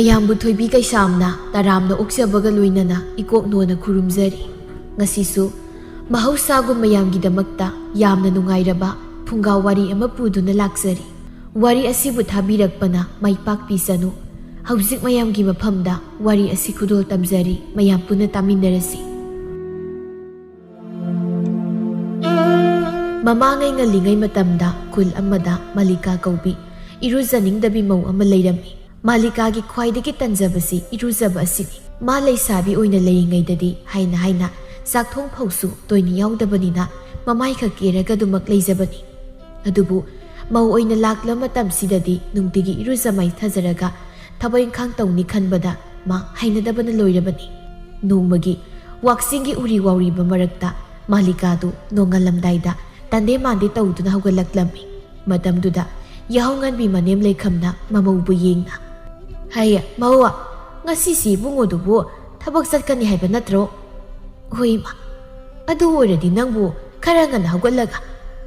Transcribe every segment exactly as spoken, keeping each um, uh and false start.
ꯃꯌꯥꯝꯕꯨ ꯊꯣꯏꯕꯤ ꯀꯩꯁꯥꯝꯅ ꯇꯔꯥꯝꯅ ꯑꯣꯛꯆꯕꯒ ꯂꯣꯏꯅꯅ ꯏꯀꯣꯛ ꯅꯣꯟꯅ ꯈꯨꯔꯨꯝꯖꯔꯤ꯫ ꯉꯁꯤꯁꯨ ꯃꯍꯧꯁꯥꯒꯨꯝ ꯃꯌꯥꯝꯒꯤꯗꯃꯛꯇ ꯌꯥꯝꯅ ꯅꯨꯡꯉꯥꯏꯔꯕ ꯐꯨꯡꯒꯥ ꯋꯥꯔꯤ ꯑꯃ ꯄꯨꯗꯨꯅ ꯂꯥꯛꯆꯔꯤ꯫ ꯋꯥꯔꯤ ꯑꯁꯤꯕꯨ ꯊꯥꯕꯤꯔꯛꯄꯅ ꯃꯥꯏ ꯄꯥꯛꯄꯤꯁꯅꯨ꯫ ꯍꯧꯖꯤꯛ ꯃꯌꯥꯝꯒꯤ ꯃꯐꯝꯗ ꯋꯥꯔꯤ ꯑꯁꯤ ꯈꯨꯗꯣꯜ ꯇꯝꯖꯔꯤ, ꯃꯌꯥꯝ ꯄꯨꯟꯅ ꯇꯥꯃꯤꯟꯅꯔꯁꯤ꯫ ꯃꯃꯥꯡꯉꯩ ꯉꯜꯂꯤꯉꯩ ꯃꯇꯝꯗ ꯈꯨꯜ ꯑꯃꯗ ꯃꯥꯂꯤꯀꯥ ꯀꯧꯕꯤ ꯏꯔꯨꯖꯅꯤꯡꯗꯕꯤ ꯃꯧ ꯑꯃ ꯂꯩꯔꯝꯃꯤ꯫ ꯃꯥꯂꯤꯀꯥꯒꯤ ꯈ꯭ꯋꯥꯏꯗꯒꯤ ꯇꯟꯖꯕꯁꯤ ꯏꯔꯨꯖꯕ ꯑꯁꯤꯅꯤ꯫ ꯃꯥ ꯂꯩꯁꯥꯕꯤ ꯑꯣꯏꯅ ꯂꯩꯔꯤꯉꯩꯗꯗꯤ ꯍꯥꯏꯅ ꯍꯥꯏꯅ ꯆꯥꯛꯊꯣꯡ ꯐꯥꯎꯁꯨ ꯇꯣꯏꯅ ꯌꯥꯎꯗꯕꯅꯤꯅ ꯃꯃꯥꯏ ꯈꯛ ꯀꯦꯔꯒ ꯑꯗꯨꯃꯛ ꯂꯩꯖꯕꯅꯤ꯫ ꯑꯗꯨꯕꯨ ꯃꯧ ꯑꯣꯏꯅ ꯂꯥꯛꯂ ꯃꯇꯝꯁꯤꯗꯗꯤ ꯅꯨꯡꯇꯤꯒꯤ ꯏꯔꯨꯖ ꯃꯥꯏꯊꯖꯔꯒ ꯊꯕꯛ ꯏꯪꯈꯥꯡ ꯇꯧꯅꯤ ꯈꯟꯕꯗ ꯃꯥ ꯍꯩꯅꯗꯕꯅ ꯂꯣꯏꯔꯕꯅꯤ꯫ ꯅꯣꯡꯃꯒꯤ ꯋꯥꯛꯆꯤꯡꯒꯤ ꯎꯔꯤ ꯋꯥꯎꯔꯤꯕ ꯃꯔꯛꯇ ꯃꯥꯂꯤꯀꯥꯗꯨ ꯅꯣꯡꯉꯥꯜꯂꯝꯗꯥꯏꯗ ꯇꯟꯗꯦ ꯃꯥꯟꯗꯦ ꯇꯧꯗꯨꯅ ꯍꯧꯒꯠꯂꯛꯂꯝꯃꯤ꯫ ꯃꯇꯝꯗꯨꯗ ꯌꯥꯍꯧꯉꯟꯕꯤ ꯃꯅꯦꯝ ꯂꯩꯈꯝꯅ ꯃꯃꯧꯕꯨ ꯌꯦꯡꯅ, "ꯍꯩ, ꯃꯧ, ꯉꯁꯤꯁꯤ ꯏꯕꯨꯡꯉꯣꯗꯨꯕꯨ ꯊꯕꯛ ꯆꯠꯀꯅꯤ ꯍꯥꯏꯕ ꯅꯠꯇ꯭ꯔꯣ?" "ꯍꯣꯏ, ꯏꯃꯥ꯫ ꯑꯗꯨ ꯑꯣꯏꯔꯗꯤ ꯅꯪꯕꯨ ꯈꯔ ꯉꯟꯅ ꯍꯧꯒꯠꯂꯒ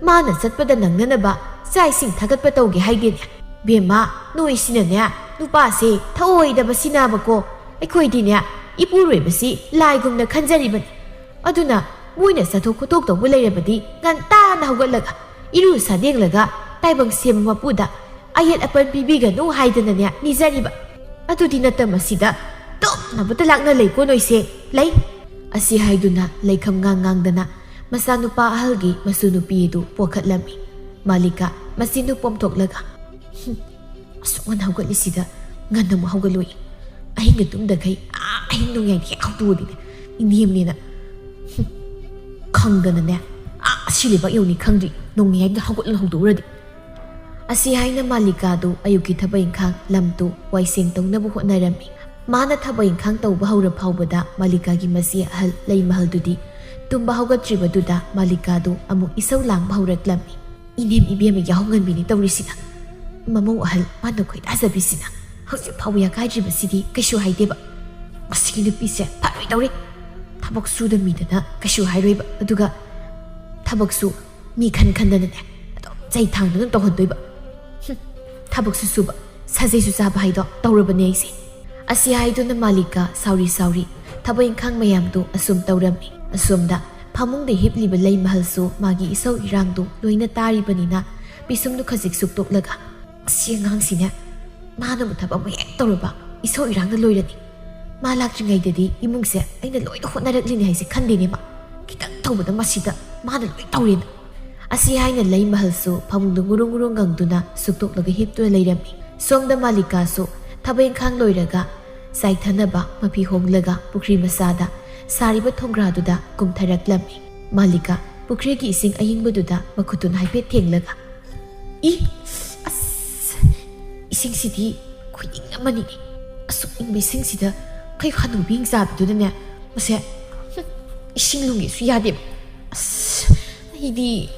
ꯃꯥꯅ ꯆꯠꯄꯗ ꯅꯪꯅꯅꯕ ꯆꯥꯛ ꯏꯁꯤꯡ ꯊꯥꯒꯠꯄ ꯇꯧꯒꯦ ꯍꯥꯏꯗꯦꯅꯦ꯫ ꯕꯦꯝꯃ, ꯅꯣꯏꯁꯤꯅꯅꯦ ꯅꯨꯄꯥꯁꯦ ꯊꯧꯑꯣꯏꯗꯕꯁꯤꯅꯕꯀꯣ꯫ ꯑꯩꯈꯣꯏꯗꯤꯅꯦ ꯏꯄꯨꯔꯣꯏꯕꯁꯤ ꯂꯥꯏꯒꯨꯝꯅ ꯈꯟꯖꯔꯤꯕꯅꯤ꯫ ꯑꯗꯨꯅ ꯃꯣꯏꯅ ꯆꯠꯊꯣꯛ ꯈꯣꯠꯇꯣꯛ ꯇꯧꯕ ꯂꯩꯔꯕꯗꯤ ꯉꯟꯇꯥꯅ ꯍꯧꯒꯠꯂꯒ ꯏꯔꯨ ꯁꯥꯗꯦꯡꯂꯒ ꯇꯥꯏꯕꯪ ꯁꯦꯝꯕ ꯃꯄꯨꯗ ꯑꯌꯦꯠ ꯑꯄꯟ ꯄꯤꯕꯤꯒꯅꯨ ꯍꯥꯏꯗꯅꯅꯦ ꯅꯤꯖꯔꯤꯕ꯫ ꯑꯗꯨꯗꯤ ꯅꯠꯇ ꯃꯁꯤꯗ ꯇꯨꯝꯅꯕꯇ ꯂꯥꯛꯅ ꯂꯩꯀꯣ ꯅꯣꯏꯁꯦ꯫ ꯂꯩ!" ꯑꯁꯤ ꯍꯥꯏꯗꯨꯅ ꯂꯩꯈꯝ ꯉꯥꯡ ꯉꯥꯡꯗꯅ ꯃꯆꯥꯅꯨꯄꯥ ꯑꯍꯜꯒꯤ ꯃꯁꯨ ꯅꯨꯄꯤ ꯑꯗꯨ ꯄꯣꯛꯈꯠꯂꯝꯃꯤ꯫ ꯃꯥꯂꯤꯀꯥ ꯃꯆꯤꯟꯗꯨ ꯄꯣꯝꯊꯣꯛꯂꯒ, "ꯍꯨꯝ, ꯑꯁꯨꯛ ꯉꯟꯅ ꯍꯧꯒꯠꯂꯤꯁꯤꯗ ꯉꯟꯅ ꯑꯃꯨꯛ ꯍꯧꯒꯠꯂꯣꯏ꯫ ꯑꯍꯤꯡꯒ ꯇꯨꯝꯗꯈꯩ ꯑꯥ ꯑꯍꯤꯡ ꯅꯣꯡꯌꯥꯏꯗ ꯍꯦꯛ ꯍꯧꯗꯣꯛꯑꯗꯤꯅꯦ ꯏꯅꯦꯝꯅꯦꯅ꯫ ꯍꯨꯝ, ꯈꯪꯗꯅꯅꯦ ꯑꯥ ꯑꯁꯤ ꯂꯩꯕꯥꯛ ꯌꯧꯅꯤ ꯈꯪꯗ꯭ꯔꯤ ꯅꯣꯡꯌꯥꯏꯗ ꯍꯧꯒꯠꯂ ꯍꯧꯗꯣꯛꯎꯔꯗꯤ꯫" ꯑꯁꯤ ꯍꯥꯏꯅ ꯃꯥꯂꯤꯀꯥꯗꯨ ꯑꯌꯨꯛꯀꯤ ꯊꯕꯛ ꯏꯪꯈꯥꯡ ꯂꯝ ꯇꯨ ꯋꯥꯏꯁꯦꯡ ꯇꯧꯅꯕ ꯍꯣꯠꯅꯔꯝꯃꯤ꯫ ꯃꯥꯅ ꯊꯕꯛ ꯏꯪꯈꯥꯡ ꯇꯧꯕ ꯍꯧꯔ ꯐꯥꯎꯕꯗ ꯃꯥꯂꯤꯀꯥꯒꯤ ꯃꯆꯦ ꯑꯍꯜ ꯂꯩꯃꯍꯜꯗꯨꯗꯤ ꯇꯨꯝꯕ ꯍꯧꯒꯠꯇ꯭ꯔꯤꯕꯗꯨꯗ ꯃꯥꯂꯤꯀꯥꯗꯨ ꯑꯃꯨꯛ ꯏꯁꯧ ꯂꯥꯡꯕ ꯍꯧꯔꯛꯂꯝꯃꯤ꯫ "ꯏꯅꯦꯝ ꯏꯕꯦꯝꯃ ꯌꯥꯍꯧ ꯉꯟꯕꯤꯅꯤ ꯇꯧꯔꯤꯁꯤꯅ꯫ ꯃꯃꯧ ꯑꯍꯜ ꯃꯥꯅ ꯈꯣꯏꯗꯥꯖꯕꯤꯁꯤꯅ ꯍꯧꯖꯤꯛ ꯐꯥꯎꯕ ꯌꯥꯀꯥꯏꯗ꯭ꯔꯤꯕꯁꯤꯗꯤ ꯀꯩꯁꯨ ꯍꯥꯏꯗꯦꯕ꯫ ꯃꯁꯤꯒꯤ ꯅꯨꯄꯤꯁꯦ ꯐꯔꯣꯏ ꯇꯧꯔꯤ꯫ ꯊꯕꯛ ꯁꯨꯗ ꯃꯤꯗꯅ ꯀꯩꯁꯨ ꯍꯥꯏꯔꯣꯏꯕ꯫ ꯑꯗꯨꯒ ꯊꯕꯛꯁꯨ ꯃꯤ ꯈꯟ ꯈꯟꯗꯅꯅꯦ ꯑꯗꯨꯝ ꯆꯩ ꯊꯥꯡꯗꯨꯅ ꯇꯧꯍꯟꯗꯣꯏꯕ꯫ ꯍꯨꯝ, ꯊꯕꯛꯁꯨ ꯁꯨꯕ, ꯁꯥꯖꯩꯁꯨ ꯆꯥꯕ ꯍꯥꯏꯗꯣ ꯇꯧꯔꯕꯅꯦ ꯑꯩꯁꯦ꯫ ꯑꯁꯤ ꯍꯥꯏꯗꯨꯅ ꯃꯥꯂꯤꯀꯥ ꯁꯥꯎꯔꯤ ꯁꯥꯎꯔꯤ ꯊꯕꯛ ꯏꯪꯈꯥꯡ ꯃꯌꯥꯝꯗꯨ ꯑꯁꯨꯝ ꯇꯧꯔꯝꯃꯤ꯫ ꯑꯁꯣꯝꯗ ꯐꯃꯨꯡꯗ ꯍꯤꯞꯂꯤꯕ ꯂꯩꯃꯍꯜꯁꯨ ꯃꯥꯒꯤ ꯏꯁꯧ ꯏꯔꯥꯡꯗꯨ ꯂꯣꯏꯅ ꯇꯥꯔꯤꯕꯅꯤꯅ ꯄꯤꯁꯨꯝꯗꯨ ꯈꯖꯤꯛ ꯁꯨꯛꯇꯣꯛꯂꯒ, "ꯑꯁꯤ ꯑꯉꯥꯡꯁꯤꯅꯦ, ꯃꯥꯅꯕꯨ ꯊꯕꯛ ꯑꯃ ꯍꯦꯛ ꯇꯧꯔꯕ ꯏꯁꯧ ꯏꯔꯥꯡꯗ ꯂꯣꯏꯔꯅꯤ꯫ ꯃꯥ ꯂꯥꯛꯇ꯭ꯔꯤꯉꯩꯗꯗꯤ ꯏꯃꯨꯡꯁꯦ ꯑꯩꯅ ꯂꯣꯏꯅ ꯍꯣꯠꯅꯔꯛꯂꯤꯅꯦ ꯍꯥꯏꯁꯦ ꯈꯟꯗꯦꯅꯦ ꯃꯥ꯫ ꯈꯤꯇꯪ ꯇꯧꯕꯗ ꯃꯁꯤꯗ ꯃꯥꯅ ꯂꯣꯏ ꯇꯧꯔꯦꯅ"꯫ ꯑꯁꯤ ꯍꯥꯏꯅ ꯂꯩꯃꯍꯜꯁꯨ ꯐꯃꯨꯡꯗ ꯉꯨꯔꯨꯡ ꯉꯨꯔꯨꯡ ꯉꯪꯗꯨꯅ ꯁꯨꯛꯇꯣꯛꯂꯒ ꯍꯤꯞꯇꯨꯅ ꯂꯩꯔꯝꯃꯤ꯫ ꯁꯣꯝꯗ ꯃꯥꯂꯤꯀꯥꯁꯨ ꯊꯕꯛ ꯏꯪꯈꯥꯡ ꯂꯣꯏꯔꯒ ꯆꯥꯏꯊꯅꯕ ꯃꯐꯤ ꯍꯣꯡꯂꯒ ꯄꯨꯈ꯭ꯔꯤ ꯃꯆꯥꯗ ꯁꯥꯔꯤꯕ ꯊꯣꯡꯒ꯭ꯔꯥꯗꯨꯗ ꯀꯨꯝꯊꯔꯛꯂꯝꯃꯤ꯫ ꯃꯥꯂꯤꯀꯥ ꯄꯨꯈ꯭ꯔꯤꯒꯤ ꯏꯁꯤꯡ ꯑꯏꯪꯕꯗꯨꯗ ꯃꯈꯨꯠꯇꯨꯅ ꯍꯥꯏꯐꯦꯠ ꯊꯦꯡꯂꯒ, "ꯏ, ꯑꯁ, ꯏꯁꯤꯡꯁꯤꯗꯤ ꯈꯨꯏꯪ ꯑꯃꯅꯤꯅꯦ꯫ ꯑꯁꯨꯛ ꯏꯪꯕ ꯏꯁꯤꯡꯁꯤꯗ ꯈꯩ ꯍꯅꯨꯕꯤ ꯍꯤꯡꯆꯥꯕꯤꯗꯨꯅꯅꯦ, ꯃꯁꯦ, ꯍꯨꯝ, ꯏꯁꯤꯡ ꯂꯨꯝꯒꯦꯁꯨ ꯌꯥꯗꯦꯕ꯫ ꯑꯁ, ꯑꯩꯗꯤ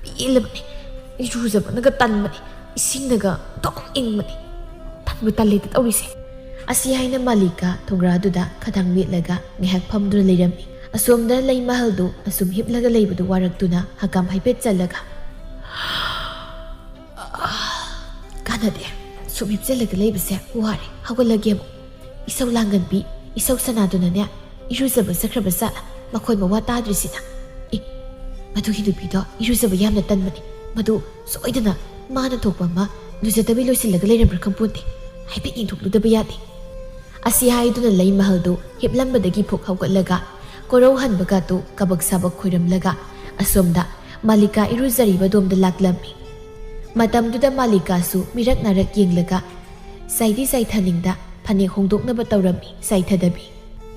ꯄꯦꯜꯂꯕꯅꯦ꯫ ꯏꯔꯨꯖꯕꯅꯒ ꯇꯟꯕꯅꯦ, ꯏꯁꯤꯡꯅꯒ ꯑꯗꯨꯝ ꯏꯪꯕꯅꯦ꯫ ꯇꯟꯕꯨ ꯇꯜꯂꯦꯗ ꯇꯧꯔꯤꯁꯦ"꯫ ꯑꯁꯤ ꯍꯥꯏꯅ ꯃꯥꯂꯤꯀꯥ ꯊꯣꯡꯒ꯭ꯔꯥꯗꯨꯗ ꯈꯗꯥꯡ ꯃꯦꯠꯂꯒ ꯉꯥꯏꯍꯥꯛ ꯐꯝꯗꯨꯅ ꯂꯩꯔꯝꯃꯤ꯫ ꯑꯁꯣꯝꯗ ꯂꯩꯃꯍꯜꯗꯨ ꯑꯁꯨꯝ ꯍꯤꯞꯂꯒ ꯂꯩꯕꯗꯨ ꯋꯥꯔꯛꯇꯨꯅ ꯍꯀꯥꯝ ꯍꯥꯏꯐꯦꯠ ꯆꯜꯂꯒ, "ꯀꯥꯟꯅꯗꯦ, ꯁꯨꯝ ꯍꯤꯞꯆꯜꯂꯒ ꯂꯩꯕꯁꯦ ꯋꯥꯔꯦ, ꯍꯧꯒꯠꯂꯒꯦ ꯑꯃꯨꯛ"꯫ ꯏꯁꯧ ꯂꯥꯡꯒꯟꯕꯤ, ꯏꯁꯧ ꯁꯅꯥꯗꯨꯅꯅꯦ ꯏꯔꯨꯖꯕ ꯆꯠꯈ꯭ꯔꯕ ꯖꯥꯠꯂ, ꯃꯈꯣꯟ ꯃꯋꯥ ꯇꯥꯗ꯭ꯔꯤꯁꯤꯅ꯫ ꯑꯦ, ꯃꯗꯨꯒꯤ ꯅꯨꯄꯤꯗꯣ ꯏꯔꯨꯖꯕ ꯌꯥꯝꯅ ꯇꯟꯕꯅꯦ꯫ ꯃꯗꯨ ꯁꯣꯏꯗꯅ ꯃꯥꯅ ꯊꯣꯛꯄ ꯑꯃ ꯂꯨꯖꯗꯕꯤ ꯂꯣꯏꯁꯤꯜꯂꯒ ꯂꯩꯔꯝꯕ꯭ꯔꯥ ꯈꯪꯄꯣꯟꯇꯦ꯫ ꯍꯥꯏꯐꯦꯠ ꯌꯦꯡꯊꯣꯛꯂꯨꯗꯕ ꯌꯥꯗꯦ꯫ ꯑꯁꯤ ꯍꯥꯏꯗꯨꯅ ꯂꯩꯃꯍꯜꯗꯨ ꯍꯤꯞꯂꯝꯕꯗꯒꯤ ꯐꯨꯛ ꯍꯧꯒꯠꯂꯒ ꯀꯣꯔꯧ ꯍꯟꯕꯒꯗꯨ ꯀꯕꯛ ꯁꯥꯕꯛ ꯈꯣꯏꯔꯝꯂꯒ ꯑꯁꯣꯝꯗ ꯃꯥꯂꯤꯀꯥ ꯏꯔꯨꯖꯔꯤꯕ ꯑꯗꯣꯝꯗ ꯂꯥꯛꯂꯝꯃꯤ꯫ ꯃꯇꯝꯗꯨꯗ ꯃꯥꯂꯤꯀꯥꯁꯨ ꯃꯤꯔꯛ ꯅꯥꯔꯛ ꯌꯦꯡꯂꯒ ꯆꯥꯏꯗꯤ ꯆꯥꯏꯊꯅꯤꯡꯗ ꯐꯅꯦꯛ ꯍꯣꯡꯗꯣꯛꯅꯕ ꯇꯧꯔꯝꯃꯤ, ꯆꯥꯏꯊꯗꯕꯤ꯫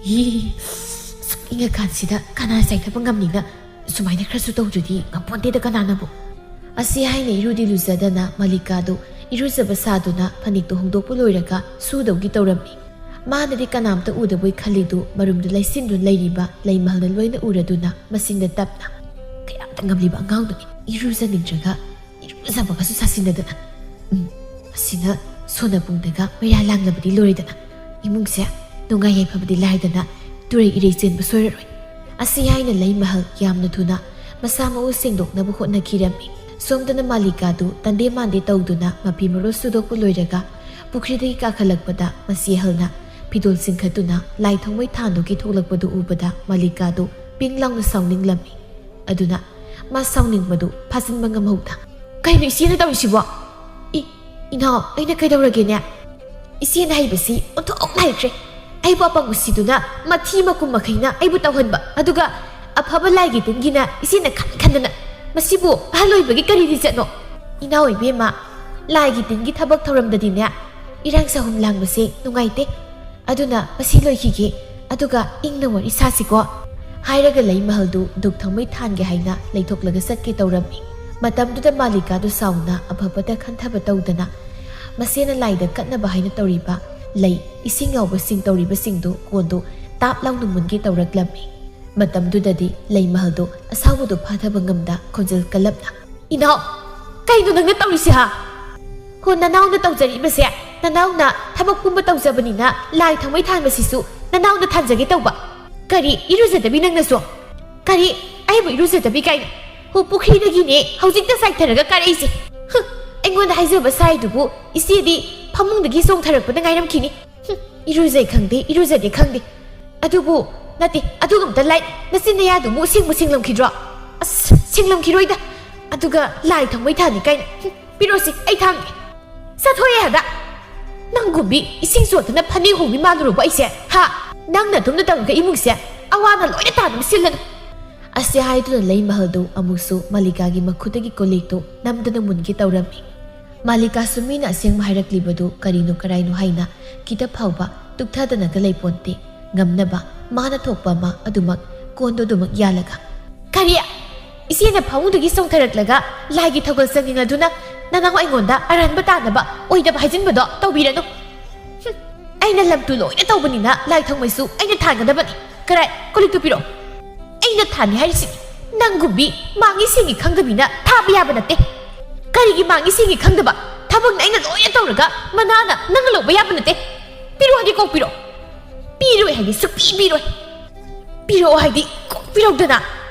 "ꯌꯤ, ꯑꯁꯨꯛ ꯏꯪꯉꯀꯥꯟꯁꯤꯗ ꯀꯅꯥ ꯆꯥꯏꯊꯕ ꯉꯝꯅꯤꯅ? ꯁꯨꯃꯥꯏꯅ ꯈꯔꯁꯨ ꯇꯧꯗ꯭ꯔꯗꯤ ꯉꯝꯄꯣꯟꯇꯦꯗ ꯀꯅꯥꯅꯕꯨ"꯫ ꯑꯁꯤ ꯍꯥꯏꯅ ꯏꯔꯨꯗꯤ ꯂꯨꯖꯗꯅ ꯃꯥꯂꯤꯀꯥꯗꯨ ꯏꯔꯨꯖꯕ ꯁꯥꯗꯨꯅ ꯐꯅꯦꯛꯇꯨ ꯍꯣꯡꯗꯣꯛꯄ ꯂꯣꯏꯔꯒ ꯁꯨꯗꯧꯒꯤ ꯇꯧꯔꯝꯃꯤ꯫ ꯃꯥꯅꯗꯤ ꯀꯅꯥꯝꯇ ꯎꯗꯕꯣꯏ ꯈꯜꯂꯤꯗꯨ ꯃꯔꯨꯝꯗ ꯂꯩꯁꯤꯟꯗꯨꯅ ꯂꯩꯔꯤꯕ ꯂꯩꯃꯍꯜꯅ ꯂꯣꯏꯅ ꯎꯔꯗꯨꯅ ꯃꯆꯤꯟꯗ ꯇꯞꯅ, "ꯀꯌꯥꯝꯇ ꯉꯝꯂꯤꯕ ꯑꯉꯥꯡꯅꯣꯅꯦ, ꯏꯔꯨꯖꯅꯤꯡꯗ꯭ꯔꯒ ꯏꯔꯨꯖꯕꯒꯁꯨ ꯁꯥꯁꯤꯟꯅꯗꯅ꯫ ꯎꯝ, ꯑꯁꯤꯅ ꯁꯣꯟꯅ ꯄꯨꯡꯗꯒ ꯃꯩꯔꯥ ꯂꯥꯡꯂꯕꯗꯤ ꯂꯣꯏꯔꯦꯗꯅ꯫ ꯏꯃꯨꯡꯁꯦ ꯅꯨꯡꯉꯥꯏ ꯌꯥꯏꯐꯕꯗꯤ ꯂꯥꯏꯗꯅ ꯇꯨꯔꯩ ꯏꯔꯩ ꯆꯦꯟꯕ ꯁꯣꯏꯔꯔꯣꯏ"꯫ ꯑꯁꯤ ꯍꯥꯏꯅ ꯂꯩꯃꯍꯜ ꯌꯥꯝꯅ ꯊꯨꯅ ꯃꯁꯥ ꯃꯎ ꯁꯦꯡꯗꯣꯛꯅꯕ ꯍꯣꯠꯅꯈꯤꯔꯝꯃꯤ꯫ ꯁꯣꯝꯗꯅ ꯃꯥꯂꯤꯀꯥꯗꯨ ꯇꯟꯗꯦ ꯃꯥꯟꯗꯦ ꯇꯧꯗꯨꯅ ꯃꯐꯤ ꯃꯔꯣꯜ ꯁꯨꯗꯣꯛꯄ ꯂꯣꯏꯔꯒ ꯄꯨꯈ꯭ꯔꯤꯗꯒꯤ ꯀꯥꯈꯠꯂꯛꯄꯗ ꯃꯆꯦ ꯑꯍꯜꯅ ꯐꯤꯗꯣꯜ ꯆꯤꯡꯈꯠꯇꯨꯅ ꯂꯥꯏ ꯊꯥꯎꯃꯩ ꯊꯥꯟꯗꯨꯒꯤ ꯊꯣꯛꯂꯛꯄꯗꯨ ꯎꯕꯗ ꯃꯥꯂꯤꯀꯥꯗꯨ ꯄꯤꯡ ꯂꯥꯎꯅ ꯁꯥꯎꯅꯤꯡꯂꯝꯃꯤ꯫ ꯑꯗꯨꯅ ꯃꯥ ꯁꯥꯎꯅꯤꯡꯕꯗꯨ ꯐꯥꯖꯤꯟꯕ ꯉꯝꯍꯧꯗ, "ꯀꯩꯅꯣ ꯏꯆꯦꯅ ꯇꯧꯔꯤꯁꯤꯕꯣ? ꯏ, ꯏꯅꯥꯎ, ꯑꯩꯅ ꯀꯩꯗꯧꯔꯒꯦꯅꯦ? ꯏꯆꯦꯅ ꯍꯩꯕꯁꯤ ꯑꯣꯟꯊꯣꯛꯅ ꯍꯩꯈ꯭ꯔꯦ꯫ ꯑꯩꯕꯨ ꯑꯄꯪꯕ ꯁꯤꯗꯨꯅ ꯃꯊꯤ ꯃꯀꯨꯝ ꯃꯈꯩꯅ ꯑꯩꯕꯨ ꯇꯧꯍꯟꯕ, ꯑꯗꯨꯒ ꯑꯐꯕ ꯂꯥꯏꯒꯤ ꯇꯤꯟꯒꯤꯅ ꯏꯆꯦꯅ ꯈꯟ ꯈꯟꯗꯅ꯫ ꯃꯁꯤꯕꯨ ꯑꯍꯜ ꯑꯣꯏꯕꯒꯤ ꯀꯔꯤ ꯂꯤꯆꯠꯅꯣ? ꯏꯅꯥꯎ ꯏꯕꯦꯝꯃ, ꯂꯥꯏꯒꯤ ꯇꯤꯟꯒꯤ ꯊꯕꯛ ꯊꯧꯔꯝꯗꯗꯤꯅꯦ, ꯏꯔꯥꯡ ꯁꯥꯍꯨꯝ ꯂꯥꯡꯕꯁꯦ ꯅꯨꯡꯉꯥꯏꯇꯦ꯫ ꯑꯗꯨꯅ ꯃꯁꯤ ꯂꯣꯏꯈꯤꯒꯦ, ꯑꯗꯨꯒ ꯏꯪꯅ ꯋꯥꯔꯤ ꯁꯥꯁꯤꯀꯣ?" ꯍꯥꯏꯔꯒ ꯂꯩꯃꯍꯜꯗꯨ ꯙꯨꯛ ꯊꯥꯎꯃꯩ ꯊꯥꯟꯒꯦ ꯍꯥꯏꯅ ꯂꯩꯊꯣꯛꯂꯒ ꯆꯠꯀꯦ ꯇꯧꯔꯝꯃꯤ꯫ ꯃꯇꯝꯗꯨꯗ ꯃꯥꯂꯤꯀꯥꯗꯨ ꯁꯥꯎꯅ ꯑꯐꯕꯇ ꯈꯟꯊꯕ ꯇꯧꯗꯅ ꯃꯆꯦꯅ ꯂꯥꯏꯗ ꯀꯠꯅꯕ ꯍꯥꯏꯅ ꯇꯧꯔꯤꯕ ꯂꯩ, ꯏꯁꯤꯡ ꯌꯥꯎꯕꯁꯤꯡ ꯇꯧꯔꯤꯕꯁꯤꯡꯗꯨ ꯀꯣꯟꯗꯨ ꯇꯥꯞ ꯂꯥꯎꯅ ꯃꯨꯟꯒꯦ ꯇꯧꯔꯛꯂꯝꯃꯤ꯫ ꯃꯇꯝꯗꯨꯗꯗꯤ ꯂꯩꯃꯍꯜꯗꯨ ꯑꯁꯥꯎꯕꯗꯨ ꯐꯥꯊꯕ ꯉꯝꯗ ꯈꯣꯟꯖꯦꯜ ꯀꯜꯂꯞꯅ, "ꯏꯅꯥꯎ, ꯀꯩꯅꯣ ꯅꯪꯅ ꯇꯧꯔꯤꯁꯦ, ꯍꯥ? ꯍꯣ, ꯅꯅꯥꯎꯅ ꯇꯧꯖꯔꯤꯕꯁꯦ, ꯅꯅꯥꯎꯅ ꯊꯕꯛ ꯄꯨꯝꯕ ꯇꯧꯖꯕꯅꯤꯅ ꯂꯥꯏ ꯊꯥꯎꯃꯩ ꯊꯥꯟꯕꯁꯤꯁꯨ ꯅꯅꯥꯎꯅ ꯊꯥꯟꯖꯒꯦ ꯇꯧꯕ꯫ ꯀꯔꯤ, ꯏꯔꯨꯖꯗꯕꯤ ꯅꯪꯅꯁꯨ? ꯀꯔꯤ, ꯑꯩꯕꯨ ꯏꯔꯨꯖꯗꯕꯤ ꯀꯥꯏꯅ? ꯍꯣ, ꯄꯨꯈ꯭ꯔꯤꯗꯒꯤꯅꯦ ꯍꯧꯖꯤꯛꯇ ꯆꯥꯏꯊꯔꯒ ꯀꯥꯔꯛꯏꯁꯦ꯫ ꯍꯨꯝ, ꯑꯩꯉꯣꯟꯗ ꯍꯥꯏꯖꯕ ꯁꯥꯏꯗꯨꯕꯨ ꯏꯆꯦꯗꯤ ꯐꯃꯨꯡꯗꯒꯤ ꯆꯣꯡꯊꯔꯛꯄꯗ ꯉꯥꯏꯔꯝꯈꯤꯅꯤ꯫ ꯍꯨꯝ, ꯏꯔꯨꯖꯩ ꯈꯪꯗꯦ, ꯏꯔꯨꯖꯗꯦ ꯈꯪꯗꯦ꯫ ꯑꯗꯨꯕꯨ ꯅꯠꯇꯦ, ꯑꯗꯨꯒ ꯑꯝꯇ ꯂꯥꯏ, ꯅꯆꯤꯟ ꯅꯌꯥꯗꯨꯕꯨ ꯁꯦꯡꯕꯨ ꯁꯦꯡꯂꯝꯈꯤꯗ꯭ꯔꯣ? ꯑꯁ, ꯁꯦꯡꯂꯝꯈꯤꯔꯣꯏꯗ꯫ ꯑꯗꯨꯒ ꯂꯥꯏ ꯊꯥꯎꯃꯩ ꯊꯥꯟꯅꯤ ꯀꯥꯏꯅ꯫ ꯍꯨꯝ, ꯄꯤꯔꯛꯑꯣꯁꯤ, ꯑꯩ ꯊꯥꯡꯒꯦ꯫ ꯆꯠꯊꯣꯛꯑꯦ ꯍꯥꯏꯕ꯫ ꯅꯪꯒꯨꯝꯕꯤ ꯏꯁꯤꯡ ꯆꯣꯠꯇꯅ ꯐꯅꯦꯛ ꯍꯣꯡꯕꯤ ꯃꯥꯜꯂꯨꯔꯕꯣ ꯑꯩꯁꯦ? ꯍꯥ? ꯅꯪꯅ ꯑꯗꯨꯝꯅ ꯇꯧꯔꯒ ꯏꯃꯨꯡꯁꯦ ꯑꯋꯥꯅ ꯂꯣꯏꯅ ꯇꯥꯅꯕ ꯁꯤꯜꯂꯅꯨ꯫ ꯑꯁꯤ ꯍꯥꯏꯗꯨꯅ ꯂꯩꯃꯍꯜꯗꯨ ꯑꯃꯨꯛꯁꯨ ꯃꯥꯂꯤꯀꯥꯒꯤ ꯃꯈꯨꯠꯇꯒꯤ ꯀꯣꯂꯤꯛꯇꯨ ꯅꯝꯗꯅ ꯃꯨꯟꯒꯦ ꯇꯧꯔꯝꯃꯤ꯫ ꯃꯥꯂꯤꯀꯥꯁꯨ ꯃꯤꯅ ꯑꯁꯦꯡꯕ ꯍꯥꯏꯔꯛꯂꯤꯕꯗꯨ ꯀꯔꯤꯅꯣ ꯀꯔꯥꯏꯅꯣ ꯍꯥꯏꯅ ꯈꯤꯇ ꯐꯥꯎꯕ ꯇꯨꯛꯊꯗꯅꯒ ꯂꯩꯄꯣꯟꯇꯦ꯫ ꯉꯝꯅꯕ ꯃꯥꯅ ꯊꯣꯛꯄ ꯑꯃ ꯑꯗꯨꯃꯛ ꯀꯣꯟꯗꯣ ꯑꯗꯨꯃꯛ ꯌꯥꯜꯂꯒ, "ꯀꯔꯤ? ꯏꯆꯦꯅ ꯐꯃꯨꯡꯗꯒꯤ ꯆꯣꯡꯊꯔꯛꯂꯒ ꯂꯥꯏꯒꯤ ꯊꯧꯒꯜ ꯆꯪꯅꯤꯡꯂꯗꯨꯅ ꯅꯅꯥꯎ ꯑꯩꯉꯣꯟꯗ ꯑꯔꯥꯟꯕ ꯇꯥꯅꯕ ꯑꯣꯏꯗꯕ ꯍꯥꯏꯖꯤꯟꯕꯗꯣ ꯇꯧꯕꯤꯔꯅꯨ꯫ ꯍꯨꯝ, ꯑꯩꯅ ꯂꯝꯇꯨ ꯂꯣꯏꯅ ꯇꯧꯕꯅꯤꯅ ꯂꯥꯏ ꯊꯥꯎꯃꯩꯁꯨ ꯑꯩꯅ ꯊꯥꯟꯒꯗꯕꯅꯤ꯫ ꯀꯔꯥꯏ, ꯀꯣꯂꯤꯛꯇꯨ ꯄꯤꯔꯛꯑꯣ꯫ ꯑꯩꯅ ꯊꯥꯟꯅꯤ ꯍꯥꯏꯔꯤꯁꯤꯅꯤ꯫ ꯅꯪꯒꯨꯝꯕꯤ ꯃꯥꯡꯉꯤ ꯁꯦꯡꯉꯤ ꯈꯪꯗꯕꯤꯅ ꯊꯥꯕ ꯌꯥꯕ ꯅꯠꯇꯦ꯫ ꯀꯔꯤꯒꯤ ꯃꯥꯡꯉꯤ ꯁꯦꯡꯉꯤ ꯈꯪꯗꯕ? ꯊꯕꯛꯅ ꯑꯩꯅ ꯂꯣꯏꯅ ꯇꯧꯔꯒ ꯃꯅꯥꯅ ꯅꯪꯅ ꯂꯧꯕ ꯌꯥꯕ ꯅꯠꯇꯦ꯫ ꯄꯤꯔꯛꯑꯣꯗꯤ ꯀꯣꯛ ꯄꯤꯔꯛꯑꯣ꯫ ꯄꯤꯔꯣꯏ ꯍꯥꯏꯗꯤ ꯁꯨꯛꯄꯤ ꯄꯤꯔꯣꯏ꯫ ꯄꯤꯔꯛꯑꯣ ꯍꯥꯏꯗꯤ ꯀꯣꯛ ꯄꯤꯔꯛꯎꯗꯅ꯫"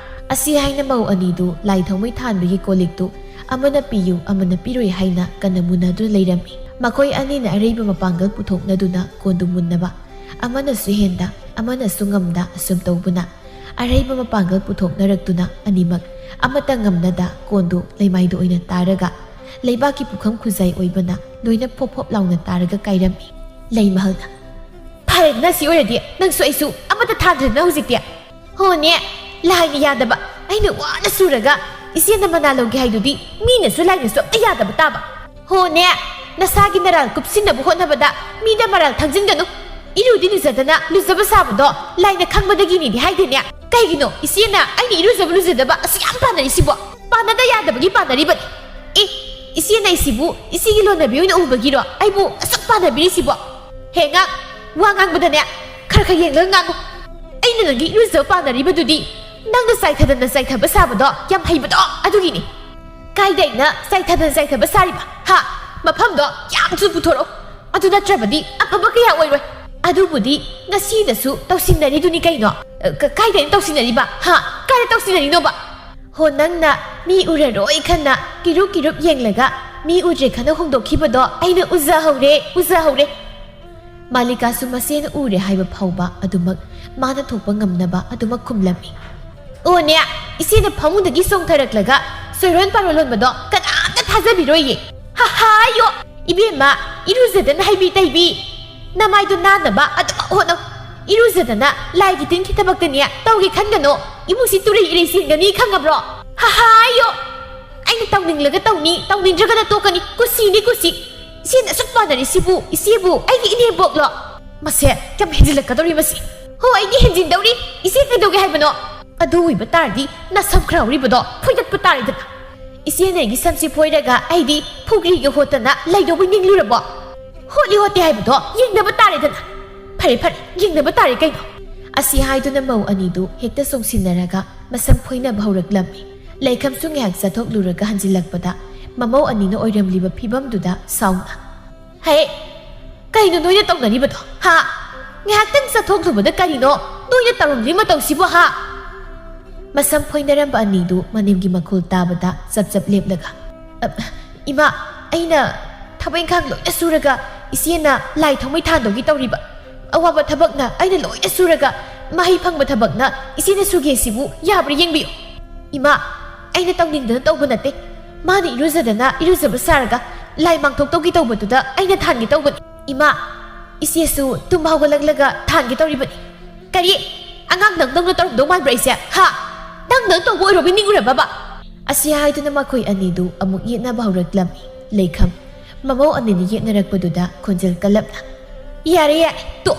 ꯑꯁꯤ ꯍꯥꯏꯅ ꯃꯧ ꯑꯅꯤꯗꯨ ꯂꯥꯏ ꯊꯥꯎꯃꯩ ꯊꯥꯟꯕꯒꯤ ꯀꯣꯂꯤꯛꯇꯨ ꯑꯃꯅ ꯄꯤꯌꯨ ꯑꯃꯅ ꯄꯤꯔꯣꯏ ꯍꯥꯏꯅ ꯀꯟꯅ ꯃꯨꯟꯅꯗꯨꯅ ꯂꯩꯔꯝꯃꯤ꯫ ꯃꯈꯣꯏ ꯑꯅꯤꯅ ꯑꯔꯩꯕ ꯃꯄꯥꯡꯒꯜ ꯄꯨꯊꯣꯛꯅꯗꯨꯅ ꯀꯣꯟꯗꯨ ꯃꯨꯟꯅꯕ ꯑꯃꯅꯁꯨ ꯍꯦꯟꯗ, ꯑꯃꯅꯁꯨ ꯉꯝꯗ ꯑꯁꯨꯝ ꯇꯧꯕꯅ, ꯑꯔꯩꯕ ꯃꯄꯥꯡꯒꯜ ꯄꯨꯊꯣꯛꯅꯔꯛꯇꯨꯅ ꯑꯅꯤꯃꯛ ꯑꯃꯠꯇ ꯉꯝꯅꯗ ꯀꯣꯟꯗꯨ ꯂꯩꯃꯥꯏꯗ ꯑꯣꯏꯅ ꯇꯥꯔꯒ, ꯂꯩꯕꯥꯛꯀꯤ ꯄꯨꯈꯝ ꯈꯨꯖꯥꯏ ꯑꯣꯏꯕꯅ ꯂꯣꯏꯅ ꯐꯣꯞ ꯐꯣꯞ ꯂꯥꯎꯅ ꯇꯥꯔꯒ ꯀꯥꯏꯔꯝꯃꯤ꯫ ꯂꯩꯃꯍꯜꯅ, "ꯐꯔꯦꯗꯅ, ꯁꯤ ꯑꯣꯏꯔꯗꯤ ꯅꯪꯁꯨ ꯑꯩꯁꯨ ꯑꯃꯠꯇ ꯊꯥꯗ꯭ꯔꯦꯗꯅ ꯍꯧꯖꯤꯛꯇꯤ?" "ꯍꯣꯅꯦ, ꯂꯥꯏꯅ ꯌꯥꯗꯕ, ꯑꯩꯅ ꯋꯥꯅ ꯁꯨꯔꯒ ꯏꯆꯦꯅ ꯃꯅꯥ ꯂꯧꯒꯦ ꯍꯥꯏꯗꯨꯗꯤ ꯃꯤꯅꯁꯨ ꯂꯥꯏꯅꯁꯨ ꯑꯝꯇ ꯌꯥꯗꯕ ꯇꯥꯕ꯫ ꯍꯣꯅꯦ, ꯅꯁꯥꯒꯤ ꯅꯔꯥꯜ ꯀꯨꯞꯁꯤꯟꯅꯕ ꯍꯣꯠꯅꯕꯗ ꯃꯤꯗ ꯃꯔꯥꯜ ꯊꯥꯡꯖꯤꯟꯒꯅꯨ꯫ ꯏꯔꯨꯗꯤ ꯂꯨꯖꯗꯅ ꯂꯨꯖꯕ ꯁꯥꯕꯗꯣ ꯂꯥꯏꯅ ꯈꯪꯕꯗꯒꯤꯅꯤꯗꯤ ꯍꯥꯏꯗꯦꯅꯦ꯫ ꯀꯩꯒꯤꯅꯣ ꯏꯆꯦꯅ ꯑꯩꯅ ꯏꯔꯨꯖꯕ ꯂꯨꯖꯗꯕ ꯑꯁꯨꯛ ꯌꯥꯝ ꯄꯥꯟꯅꯔꯤꯁꯤꯕꯣ? ꯄꯥꯟꯅꯗ ꯌꯥꯗꯕꯒꯤ ꯄꯥꯟꯅꯔꯤꯕꯅꯤ꯫ ꯑꯦ, ꯏꯆꯦꯅ ꯑꯩꯁꯤꯕꯨ ꯏꯆꯦꯒꯤ ꯂꯣꯟꯅꯕꯤ ꯑꯣꯏꯅ ꯎꯕꯒꯤꯔꯣ ꯑꯩꯕꯨ ꯑꯁꯨꯛ ꯄꯥꯟꯅꯕꯤꯔꯤꯁꯤꯕꯣ? ꯍꯦ ꯉꯥꯛ, ꯋꯥ ꯉꯥꯡꯕꯗꯅꯦ ꯈꯔ ꯈꯔ ꯌꯦꯡꯂꯒ ꯉꯥꯡꯉꯨ꯫ ꯑꯩꯅ ꯅꯪꯒꯤ ꯏꯔꯨꯖꯕ ꯄꯥꯟꯅꯔꯤꯕꯗꯨꯗꯤ ꯅꯪꯅ ꯆꯥꯏꯊꯗꯅ ꯆꯥꯏꯊꯕ ꯁꯥꯕꯗꯣ ꯌꯥꯝ ꯍꯩꯕꯗꯣ ꯑꯗꯨꯒꯤꯅꯤ꯫ ꯀꯥꯏꯗ ꯑꯩꯅ ꯆꯥꯏꯊꯗꯅ ꯆꯥꯏꯊꯕ ꯁꯥꯔꯤꯕ? ꯍꯥ? ꯃꯐꯝꯗꯣ ꯌꯥꯝꯁꯨ ꯄꯨꯊꯣꯔꯛꯑꯣ꯫ ꯑꯗꯨ ꯅꯠꯇ꯭ꯔꯕꯗꯤ ꯑꯐꯕ ꯀꯌꯥ ꯑꯣꯏꯔꯣꯏ꯫ ꯑꯗꯨꯕꯨꯗꯤ ꯉꯁꯤꯗꯁꯨ ꯇꯧꯁꯤꯟꯅꯔꯤꯗꯨꯅꯤ ꯀꯩꯅꯣ꯫ ꯑ, ꯀ-, ꯀꯥꯏꯗ ꯑꯩꯅ ꯇꯧꯁꯤꯟꯅꯔꯤꯕ? ꯍꯥ? ꯀꯥꯏꯗ ꯇꯧꯁꯤꯟꯅꯔꯤꯅꯣꯕ? ꯍꯣ, ꯅꯪꯅ ꯃꯤ ꯎꯔꯔꯣꯏ ꯈꯟꯅ ꯀꯤꯔꯨꯞ ꯀꯤꯔꯨꯞ ꯌꯦꯡꯂꯒ ꯃꯤ ꯎꯗ꯭ꯔꯦ ꯈꯟꯅ ꯍꯣꯡꯗꯣꯛꯈꯤꯕꯗꯣ ꯑꯩꯅ ꯎꯖꯍꯧꯔꯦ, ꯎꯖꯍꯧꯔꯦ꯫ ꯃꯥꯂꯤꯀꯥꯁꯨ ꯃꯁꯦꯟ ꯎꯔꯦ ꯍꯥꯏꯕ ꯐꯥꯎꯕ ꯑꯗꯨꯃꯛ ꯃꯥꯅ ꯊꯣꯛꯄ ꯉꯝꯅꯕ ꯑꯗꯨꯃꯛ ꯈꯨꯝꯂꯝꯃꯤ꯫ "ꯑꯣꯅꯦ, ꯏꯆꯦꯅ ꯐꯃꯨꯡꯗꯒꯤ ꯆꯣꯡꯊꯔꯛꯂꯒ ꯆꯣꯏꯔꯣꯟ ꯄꯥꯔꯣꯟ ꯂꯣꯟꯕꯗꯣ ꯀꯅꯥꯝꯇ ꯊꯥꯖꯕꯤꯔꯣꯏꯌꯦ꯫ ꯍꯥ ꯍꯥꯏꯌꯣ! ꯏꯕꯦꯝꯃ, ꯏꯔꯨꯖꯗꯅ ꯍꯩꯕꯤ ꯇꯩꯕꯤ꯫ ꯅꯃꯥꯏꯗꯣ ꯅꯥꯟꯅꯕ ꯑꯗꯨꯃꯛ ꯍꯣꯠꯅꯧ꯫ ꯏꯔꯨꯖꯗꯅ ꯂꯥꯏꯒꯤ ꯇꯤꯟꯒꯤ ꯊꯕꯛꯇꯅꯦ ꯇꯧꯒꯦ ꯈꯟꯒꯅꯣ꯫ ꯏꯃꯨꯡꯁꯤ ꯇꯨꯔꯩ ꯏꯔꯩ ꯆꯦꯟꯒꯅꯤ ꯈꯪꯉꯕ꯭ꯔꯣ? ꯍꯥ ꯍꯥꯏꯌꯣ!" "ꯑꯩꯅ ꯇꯧꯅꯤꯡꯂꯒ ꯇꯧꯅꯤ, ꯇꯧꯅꯤꯡꯗ꯭ꯔꯒꯅ ꯇꯣꯛꯀꯅꯤ꯫ ꯀꯨꯁꯤꯅꯤ ꯀꯨꯁꯤ꯫ ꯏꯆꯦꯅ ꯑꯁꯨꯛ ꯄꯥꯟꯅꯔꯤꯁꯤꯕꯨ ꯏꯆꯦꯕꯨ ꯑꯩꯒꯤ ꯏꯅꯦꯝꯕꯣꯛꯂꯣ? ꯃꯁꯦ ꯌꯥꯝ ꯍꯦꯟꯖꯤꯜꯂꯛꯀꯗꯧꯔꯤ ꯃꯁꯤ꯫ ꯍꯣ, ꯑꯩꯗꯤ ꯍꯦꯟꯖꯤꯟꯗꯧꯔꯤ꯫ ꯏꯆꯦ ꯀꯩꯗꯧꯒꯦ ꯍꯥꯏꯕꯅꯣ? ꯑꯗꯨ ꯑꯣꯏꯕ ꯇꯥꯔꯗꯤ ꯅꯁꯝ ꯈꯔꯥꯎꯔꯤꯕꯗꯣ ꯐꯣꯏꯗꯠꯄ ꯇꯥꯔꯦꯗꯅ꯫ ꯏꯆꯦꯅ ꯑꯩꯒꯤ ꯁꯝꯁꯤ ꯐꯣꯏꯔꯒ ꯑꯩꯗꯤ ꯐꯨꯒ꯭ꯔꯤꯒ ꯍꯣꯠꯇꯅ ꯂꯩꯗꯧꯕꯩ ꯅꯤꯡꯂꯨꯔꯕꯣ? ꯍꯣꯠꯂꯤ ꯍꯣꯠꯇꯦ ꯍꯥꯏꯕꯗꯣ ꯌꯦꯡꯅꯕ ꯇꯥꯔꯦꯗꯅ꯫ ꯐꯔꯦ ꯐꯔꯦ, ꯌꯦꯡꯅꯕ ꯇꯥꯔꯦ ꯀꯩꯅꯣ꯫" ꯑꯁꯤ ꯍꯥꯏꯗꯨꯅ ꯃꯧ ꯑꯅꯤꯗꯨ ꯍꯦꯛꯇ ꯆꯣꯡꯁꯤꯟꯅꯔꯒ ꯃꯁꯝ ꯐꯣꯏꯅꯕ ꯍꯧꯔꯛꯂꯝꯃꯤ꯫ ꯂꯩꯈꯝꯁꯨ ꯉꯥꯏꯍꯥꯛ ꯆꯠꯊꯣꯛꯂꯨꯔꯒ ꯍꯟꯖꯤꯜꯂꯛꯄꯗ ꯃꯃꯧ ꯑꯅꯤꯅ ꯑꯣꯏꯔꯝꯂꯤꯕ ꯐꯤꯕꯝꯗꯨꯗ ꯁꯥꯎꯅ, "ꯍꯦ, ꯀꯩꯅꯣ ꯅꯣꯏꯅ ꯇꯧꯅꯔꯤꯕꯗꯣ? ꯍꯥ? ꯉꯥꯏꯍꯥꯛꯇꯪ ꯆꯠꯊꯣꯛꯂꯨꯕꯗ ꯀꯔꯤꯅꯣ ꯅꯣꯏꯅ ꯇꯧꯔꯝꯂꯤ ꯃꯇꯧꯁꯤꯕꯣ, ꯍꯥ?" ꯃꯁꯝ ꯐꯣꯏꯅꯔꯝꯕ ꯑꯅꯤꯗꯨ ꯃꯅꯤꯡꯒꯤ ꯃꯈꯣꯜ ꯇꯥꯕꯗ ꯆꯞ ꯆꯞ ꯂꯦꯞꯂꯒ, "ꯑ, ꯏꯃꯥ, ꯑꯩꯅ" ꯊꯕꯛ ꯏꯪꯈꯥꯡ ꯂꯣꯏꯅ ꯁꯨꯔꯒ ꯏꯆꯦꯅ ꯂꯥꯏ ꯊꯥꯎꯃꯩ ꯊꯥꯟꯗꯧꯒꯤ ꯇꯧꯔꯤꯕ? ꯑꯋꯥꯕ ꯊꯕꯛꯅ ꯑꯩꯅ ꯂꯣꯏꯅ ꯁꯨꯔꯒ ꯃꯍꯩ ꯐꯪꯕ ꯊꯕꯛꯅ ꯏꯆꯦꯅ ꯁꯨꯒꯦ ꯁꯤꯕꯨ ꯌꯥꯕ꯭ꯔꯥ ꯌꯦꯡꯕꯤꯌꯨ꯫ ꯏꯃꯥ, ꯑꯩꯅ ꯇꯧꯅꯤꯡꯗꯅ ꯇꯧꯕ ꯅꯠꯇꯦ꯫ ꯃꯥꯅ ꯏꯔꯨꯖꯗꯅ ꯏꯔꯨꯖꯕ ꯁꯥꯔꯒ ꯂꯥꯏ ꯃꯥꯡꯊꯣꯛꯇꯧꯒꯤ ꯇꯧꯕꯗꯨꯗ ꯑꯩꯅ ꯊꯥꯟꯒꯦ ꯇꯧꯕꯅꯤ꯫ ꯏꯃꯥ, ꯏꯆꯦꯁꯨ ꯇꯨꯝꯕ ꯍꯧꯒꯠꯂꯛꯂꯒ ꯊꯥꯟꯒꯦ ꯇꯧꯔꯤꯕꯅꯤ꯫ ꯀꯔꯤ? ꯑꯉꯥꯡ ꯅꯪꯗꯧꯅ ꯇꯧꯔꯝꯗꯧ ꯃꯥꯟꯕ꯭ꯔꯥ ꯑꯩꯁꯦ? ꯍꯥ? ꯅꯪ ꯅꯪ ꯇꯧꯕ ꯑꯣꯏꯔꯣꯕꯤ ꯅꯤꯡꯉꯨꯔꯕꯕ? ꯑꯁꯤ ꯍꯥꯏꯗꯨꯅ ꯃꯈꯣꯏ ꯑꯅꯤꯗꯨ ꯑꯃꯨꯛ ꯌꯦꯠꯅꯕ ꯍꯧꯔꯛꯂꯝꯃꯤ꯫ ꯂꯩꯈꯝ ꯃꯃꯧ ꯑꯅꯤꯅ ꯌꯦꯠꯅꯔꯛꯄꯗꯨꯗ ꯈꯣꯟꯖꯦꯜ ꯀꯜꯂꯞꯅ, "ꯌꯥꯔꯦ, ꯌꯥꯔꯦ, ꯇꯣ,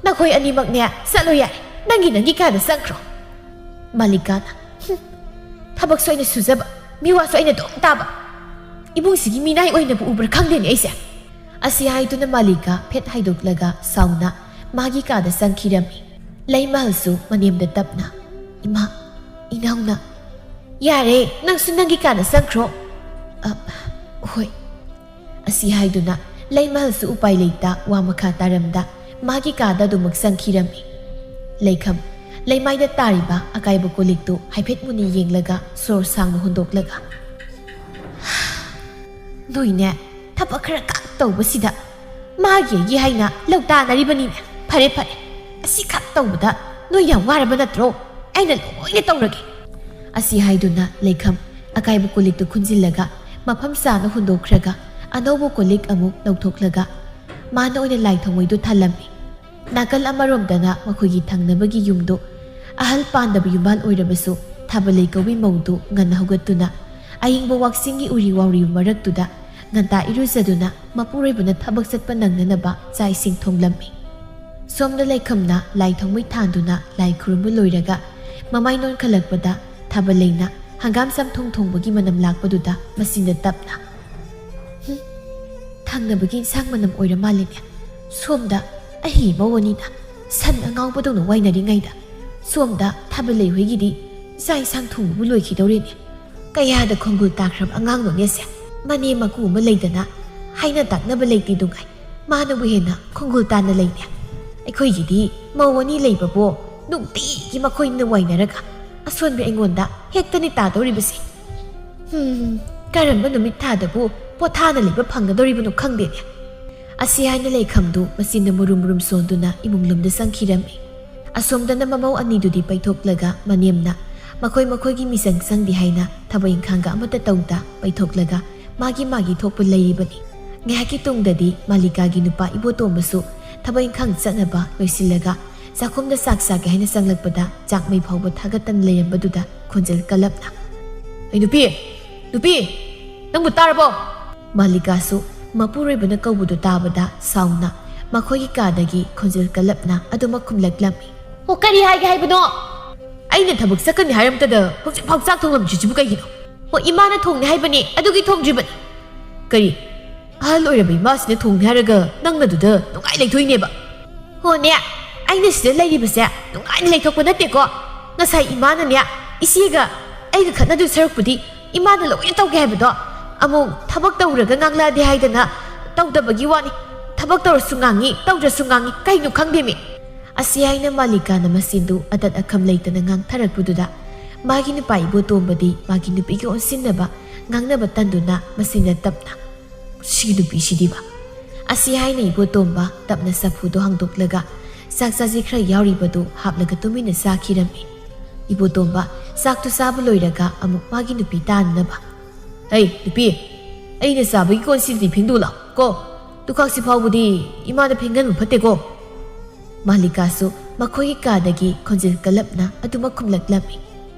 ꯅꯈꯣꯏ ꯑꯅꯤꯃꯛꯅꯦ, ꯆꯠꯂꯣ ꯌꯥꯔꯦ, ꯅꯪꯒꯤ ꯅꯪꯒꯤ ꯀꯥꯗ ꯆꯪꯈ꯭ꯔꯣ꯫" ꯃꯥꯂꯤꯀꯥꯅ, "ꯍꯨꯝ, ꯊꯕꯛꯁꯨ ꯑꯩꯅ ꯁꯨꯖꯕ, ꯃꯤꯋꯥꯁꯨ ꯑꯩꯅ ꯑꯗꯨꯝ ꯇꯥꯕ, ꯏꯃꯨꯡꯁꯤꯒꯤ ꯃꯤꯅꯥꯏ ꯑꯣꯏꯅꯕꯨ ꯎꯕ꯭ꯔꯥ ꯈꯪꯗꯦꯅꯦ ꯑꯩꯁꯦ꯫" ꯑꯁꯤ ꯍꯥꯏꯗꯨꯅ ꯃꯥꯂꯤꯀꯥ ꯐꯦꯠ ꯍꯥꯏꯗꯣꯛꯂꯒ ꯁꯥꯎꯅ ꯃꯥꯒꯤ ꯀꯥꯗ ꯆꯪꯈꯤꯔꯝꯃꯤ꯫ ꯂꯩꯃꯍꯜꯁꯨ ꯃꯅꯦꯝꯗ ꯇꯞꯅ, "ꯏꯃꯥ, ꯏꯅꯥꯎꯅ, ꯌꯥꯔꯦ, ꯅꯪꯁꯨ ꯅꯪꯒꯤ ꯀꯥꯗ ꯆꯪꯈ꯭ꯔꯣ꯫" "ꯑ, ꯍꯣꯏ꯫" ꯑꯁꯤ ꯍꯥꯏꯗꯨꯅ ꯂꯩꯃꯍꯜꯁꯨ ꯎꯄꯥꯏ ꯂꯩꯇ ꯋꯥ ꯃꯈꯥ ꯇꯥꯔꯝꯗ ꯃꯥꯒꯤ ꯀꯥꯗ ꯑꯗꯨꯃꯛ ꯆꯪꯈꯤꯔꯝꯃꯤ꯫ ꯂꯩꯈꯝ ꯂꯩꯃꯥꯏꯗ ꯇꯥꯔꯤꯕ ꯑꯀꯥꯏꯕ ꯀꯣꯂꯤꯛꯇꯨ ꯍꯥꯏꯐꯦꯠ ꯃꯨꯟꯅ ꯌꯦꯡꯂꯒ ꯁꯣꯔ ꯁꯥꯡꯅ ꯍꯣꯟꯗꯣꯛꯂꯒ, "ꯅꯣꯏꯅꯦ, ꯊꯕꯛ ꯈꯔ ꯈꯛ ꯇꯧꯕꯁꯤꯗ ꯃꯥꯒꯤ ꯑꯩꯒꯤ ꯍꯥꯏꯅ ꯂꯧꯇꯥꯅꯔꯤꯕꯅꯤꯅꯦ꯫ ꯐꯔꯦ, ꯐꯔꯦ, ꯑꯁꯤ ꯈꯛ ꯇꯧꯕꯗ ꯅꯣꯏ ꯌꯥꯝ ꯋꯥꯔꯕ ꯅꯠꯇ꯭ꯔꯣ? ꯑꯩꯅ ꯂꯣꯏꯅ ꯇꯧꯔꯒꯦ꯫" ꯑꯁꯤ ꯍꯥꯏꯗꯨꯅ ꯂꯩꯈꯝ ꯑꯀꯥꯏꯕ ꯀꯣꯂꯤꯛꯇꯨ ꯈꯨꯟꯖꯤꯜꯂꯒ ꯃꯐꯝ ꯆꯥꯅ ꯍꯨꯟꯗꯣꯛꯈ꯭ꯔꯒ ꯑꯅꯧꯕ ꯀꯣꯂꯤꯛ ꯑꯃꯨꯛ ꯂꯧꯊꯣꯛꯂꯒ ꯃꯥꯅ ꯑꯣꯏꯅ ꯂꯥꯏ ꯊꯥꯎꯃꯩꯗꯨ ꯊꯥꯜꯂꯝꯃꯤ꯫ ꯅꯥꯀꯜ ꯑꯃꯔꯣꯝꯗꯅ ꯃꯈꯣꯏꯒꯤ ꯊꯪꯅꯕꯒꯤ ꯌꯨꯝꯗꯨ ꯑꯍꯜ ꯄꯥꯟꯗꯕ ꯌꯨꯝꯕꯥꯜ ꯑꯣꯏꯔꯕꯁꯨ ꯊꯥꯕꯂꯩ ꯀꯧꯕꯤ ꯃꯧꯗꯨ ꯉꯟꯅ ꯍꯧꯒꯠꯇꯨꯅ ꯑꯏꯪꯕ ꯋꯥꯛꯆꯤꯡꯒꯤ ꯎꯔꯤ ꯋꯥꯎꯔꯤꯕ ꯃꯔꯛꯇꯨꯗ ꯉꯟꯇꯥ ꯏꯔꯨꯖꯗꯨꯅ ꯃꯄꯨꯔꯣꯏꯕꯅ ꯊꯕꯛ ꯆꯠꯄ ꯅꯪꯅꯅꯕ ꯆꯥꯛ ꯏꯁꯤꯡ ꯊꯣꯡꯂꯝꯃꯤ꯫ ꯁꯣꯝꯗ ꯂꯩꯈꯝꯅ ꯂꯥꯏ ꯊꯥꯎꯃꯩ ꯊꯥꯟꯗꯨꯅ ꯂꯥꯏ ꯈꯨꯔꯨꯝꯕ ꯂꯣꯏꯔꯒ ꯃꯃꯥꯏ ꯅꯣꯟꯈꯠꯂꯛꯄꯗ ꯊꯥꯕꯂꯩꯅ ꯍꯪꯒꯥꯝ ꯆꯝꯊꯣꯡ ꯊꯣꯡꯕꯒꯤ ꯃꯅꯝ ꯂꯥꯛꯄꯗꯨꯗ ꯃꯆꯤꯟꯗ ꯇꯞꯅ, "ꯍꯨꯝ, ꯊꯪꯅꯕꯒꯤ ꯏꯟꯁꯥꯡ ꯃꯅꯝ ꯑꯣꯏꯔ ꯃꯥꯜꯂꯦꯅꯦ꯫ ꯁꯣꯝꯗ ꯑꯍꯤ ꯃꯧ ꯑꯅꯤꯅ ꯁꯟ ꯑꯉꯥꯎꯕꯗꯧꯅ ꯋꯥꯏꯅꯔꯤꯉꯩꯗ ꯁꯣꯝꯗ ꯊꯥꯕꯂꯩ ꯍꯣꯏꯒꯤꯗꯤ ꯆꯥꯛ ꯏꯟꯁꯥꯡ ꯊꯣꯡꯕꯕꯨ ꯂꯣꯏꯈꯤꯗꯧꯔꯦꯅꯦ꯫ ꯀꯌꯥꯗ ꯈꯣꯡꯒꯨꯜ ꯇꯥꯈ꯭ꯔꯕ ꯑꯉꯥꯡꯅꯣꯅꯦꯁꯦ꯫ ꯃꯅꯦꯝ ꯃꯀꯨ ꯑꯃ ꯂꯩꯗꯅ ꯍꯥꯏꯅ ꯇꯥꯛꯅꯕ ꯂꯩꯇꯦ ꯗꯨꯉꯥꯏ꯫ ꯃꯥꯅꯕꯨ ꯍꯦꯟꯅ ꯈꯣꯡꯒꯨꯜ ꯇꯥꯅ ꯂꯩꯅꯦ꯫ ꯑꯩꯈꯣꯏꯒꯤꯗꯤ ꯃꯧ ꯑꯅꯤ ꯂꯩꯕꯕꯨ ꯅꯨꯡꯇꯤꯒꯤ ꯃꯈꯣꯏꯅ ꯋꯥꯏꯅꯔꯒ ꯑꯁꯣꯟꯕꯤ ꯑꯩꯉꯣꯟꯗ ꯍꯦꯛꯇꯅꯤ ꯇꯥꯗꯧꯔꯤꯕꯁꯦ꯫ ꯍꯨꯝ, ꯀꯔꯝꯕ ꯅꯨꯃꯤꯠ ꯊꯥꯗꯕꯨ ꯄꯣꯊꯥꯅ ꯂꯩꯕ ꯐꯪꯒꯗꯧꯔꯤꯕꯅꯣ ꯈꯪꯗꯦꯅꯦ꯫ ꯑꯁꯤ ꯍꯥꯏꯅ ꯂꯩꯈꯝꯗꯨ ꯃꯆꯤꯟꯗ ꯃꯨꯔꯨꯝ ꯃꯨꯔꯨꯝ ꯁꯣꯟꯗꯨꯅ ꯏꯃꯨꯡ ꯂꯣꯝꯗ ꯆꯪꯈꯤꯔꯝꯃꯤ꯫ ꯑꯁꯣꯝꯗꯅ ꯃꯃꯧ ꯑꯅꯤꯗꯨꯗꯤ ꯄꯩꯊꯣꯛꯂꯒ ꯃꯅꯦꯝꯅ ꯃꯈꯣꯏ ꯃꯈꯣꯏꯒꯤ ꯃꯤꯆꯪ ꯆꯪꯗꯦ ꯍꯥꯏꯅ ꯊꯕꯛ ꯏꯪꯈꯥꯡꯒ ꯑꯃꯠꯇ ꯇꯧꯗ ꯄꯩꯊꯣꯛꯂꯒ ꯃꯥꯒꯤ ꯃꯥꯒꯤ ꯊꯣꯛꯄ ꯂꯩꯔꯤꯕꯅꯤ꯫ ꯉꯥꯏꯍꯥꯛꯀꯤ ꯇꯨꯡꯗꯗꯤ ꯃꯥꯂꯤꯀꯥꯒꯤ ꯅꯨꯄꯥ ꯏꯕꯣꯇꯣꯝꯕꯁꯨ ꯊꯕꯛ ꯏꯪꯈꯥꯡ ꯆꯠꯅꯕ ꯂꯣꯏꯁꯤꯜꯂꯒ ꯆꯥꯛꯈꯨꯝꯗ ꯆꯥꯛ ꯆꯥꯒꯦ ꯍꯥꯏꯅ ꯆꯪꯂꯛꯄꯗ ꯆꯥꯛ ꯃꯩ ꯐꯥꯎꯕ ꯊꯥꯒꯠꯇꯅ ꯂꯩꯔꯝꯕꯗꯨꯗ ꯈꯣꯟꯖꯦꯜ ꯀꯜꯂꯞꯅ, "ꯑꯩ ꯅꯨꯄꯤ, ꯅꯨꯄꯤ, ꯅꯪꯕꯨ ꯇꯥꯔꯕꯣ?" ꯃꯥꯂꯤꯀꯥꯁꯨ ꯃꯄꯨꯔꯣꯏꯕꯅ ꯀꯧꯕꯗꯨ ꯇꯥꯕꯗ ꯁꯥꯎꯅ ꯃꯈꯣꯏꯒꯤ ꯀꯥꯗꯒꯤ ꯈꯣꯟꯖꯦꯜ ꯀꯜꯂꯞꯅ ꯑꯗꯨꯃꯛ ꯈꯨꯝꯂꯛꯂꯝꯃꯤ꯫ "ꯑꯣ, ꯀꯔꯤ ꯍꯥꯏꯒꯦ ꯍꯥꯏꯕꯅꯣ? ꯑꯩꯅ ꯊꯕꯛ ꯆꯠꯀꯅꯤ ꯍꯥꯏꯔꯝꯇꯗ ꯍꯧꯖꯤꯛꯐꯥꯎ ꯆꯥꯛ ꯊꯣꯡꯂꯝꯗ꯭ꯔꯤꯁꯤꯕꯨ ꯀꯩꯒꯤꯅꯣ?" "ꯑꯣ, ꯏꯃꯥꯅ ꯊꯣꯡꯅꯤ ꯍꯥꯏꯕꯅꯤ, ꯑꯗꯨꯒꯤ ꯊꯣꯡꯗ꯭ꯔꯤꯕꯅꯤ꯫" "ꯀꯔꯤ? ꯑꯍꯜ ꯑꯣꯏꯔꯕ ꯏꯃꯥꯁꯤꯅ ꯊꯣꯡꯅꯤ ꯍꯥꯏꯔꯒ ꯅꯪꯅ ꯑꯗꯨꯗ ꯅꯨꯡꯉꯥꯏ ꯂꯩꯊꯣꯛꯏꯅꯦꯕ?" "ꯍꯣꯅꯦ, ꯑꯩꯅ ꯁꯤꯗ ꯂꯩꯔꯤꯕꯁꯦ ꯅꯨꯡꯉꯥꯏꯅ ꯂꯩꯊꯣꯛꯄ ꯅꯠꯇꯦꯀꯣ꯫ ꯉꯁꯥꯏ ꯏꯃꯥꯅꯅꯦ, ꯏꯆꯦꯒ ꯑꯩꯒ ꯈꯠꯅꯗꯣꯏ ꯁꯔꯨꯛꯄꯨꯗꯤ ꯏꯃꯥꯅ ꯂꯣꯏꯅ ꯇꯧꯒꯦ ꯍꯥꯏꯕꯗꯣ, ꯑꯃꯨꯛ ꯊꯕꯛ ꯇꯧꯔꯒ ꯉꯥꯡꯂꯛꯑꯗꯤ ꯍꯥꯏꯗꯅ ꯇꯧꯗꯕꯒꯤ ꯋꯥꯅꯤ꯫ ꯊꯕꯛ ꯇꯧꯔꯁꯨ ꯉꯥꯡꯉꯤ, ꯇꯧꯗ꯭ꯔꯁꯨ ꯉꯥꯡꯉꯤ, ꯀꯩꯅꯣ ꯈꯪꯗꯦꯃꯤ꯫" ꯑꯁꯤ ꯍꯥꯏꯅ ꯃꯥꯂꯤꯀꯥꯅ ꯃꯆꯤꯟꯗꯨ ꯑꯇꯠ ꯑꯈꯝ ꯂꯩꯇꯅ ꯉꯥꯡꯊꯔꯛꯄꯗꯨꯗ ꯃꯥꯒꯤ ꯅꯨꯄꯥ ꯏꯕꯣꯇꯣꯝꯕꯗꯤ ꯃꯥꯒꯤ ꯅꯨꯄꯤꯒꯤ ꯑꯣꯟꯁꯤꯟꯅꯕ ꯉꯥꯡꯅꯕ ꯇꯟꯗꯨꯅ ꯃꯆꯤꯟꯗ ꯇꯞꯅ, "ꯁꯤ ꯅꯨꯄꯤꯁꯤꯗꯤꯕ꯫" ꯑꯁꯤ ꯍꯥꯏꯅ ꯏꯕꯣꯇꯣꯝꯕ ꯇꯞꯅ ꯆꯐꯨꯗꯣ ꯍꯥꯡꯗꯣꯛꯂꯒ ꯆꯥꯛ ꯆꯥꯖꯤ ꯈꯔ ꯌꯥꯎꯔꯤꯕꯗꯨ ꯍꯥꯞꯂꯒ ꯇꯨꯃꯤꯟꯅ ꯆꯥꯈꯤꯔꯝꯃꯤ꯫ ꯏꯕꯣꯇꯣꯝꯕ ꯆꯥꯛꯇꯨ ꯆꯥꯕ ꯂꯣꯏꯔꯒ ꯑꯃꯨꯛ ꯃꯥꯒꯤ ꯅꯨꯄꯤ ꯇꯥꯅꯅꯕ, "ꯍꯩ ꯅꯨꯄꯤ, ꯑꯩꯅ ꯆꯥꯕꯒꯤ ꯀꯣꯟꯁꯤꯗꯤ ꯐꯦꯡꯗꯣꯛꯂꯥꯎ ꯀꯣ꯫ ꯇꯨꯈꯥꯛꯁꯤ ꯐꯥꯎꯕꯗꯤ ꯏꯃꯥꯗ ꯐꯦꯡꯍꯟꯕ ꯐꯠꯇꯦꯀꯣ꯫" ꯃꯥꯂꯤꯀꯥꯁꯨ ꯃꯈꯣꯏꯒꯤ ꯀꯥꯗꯒꯤ ꯈꯣꯟꯖꯦꯜ ꯀꯜꯂꯞꯅ ꯑꯗꯨꯃꯛ ꯈꯨꯝꯂꯛꯂꯝꯃꯤ꯫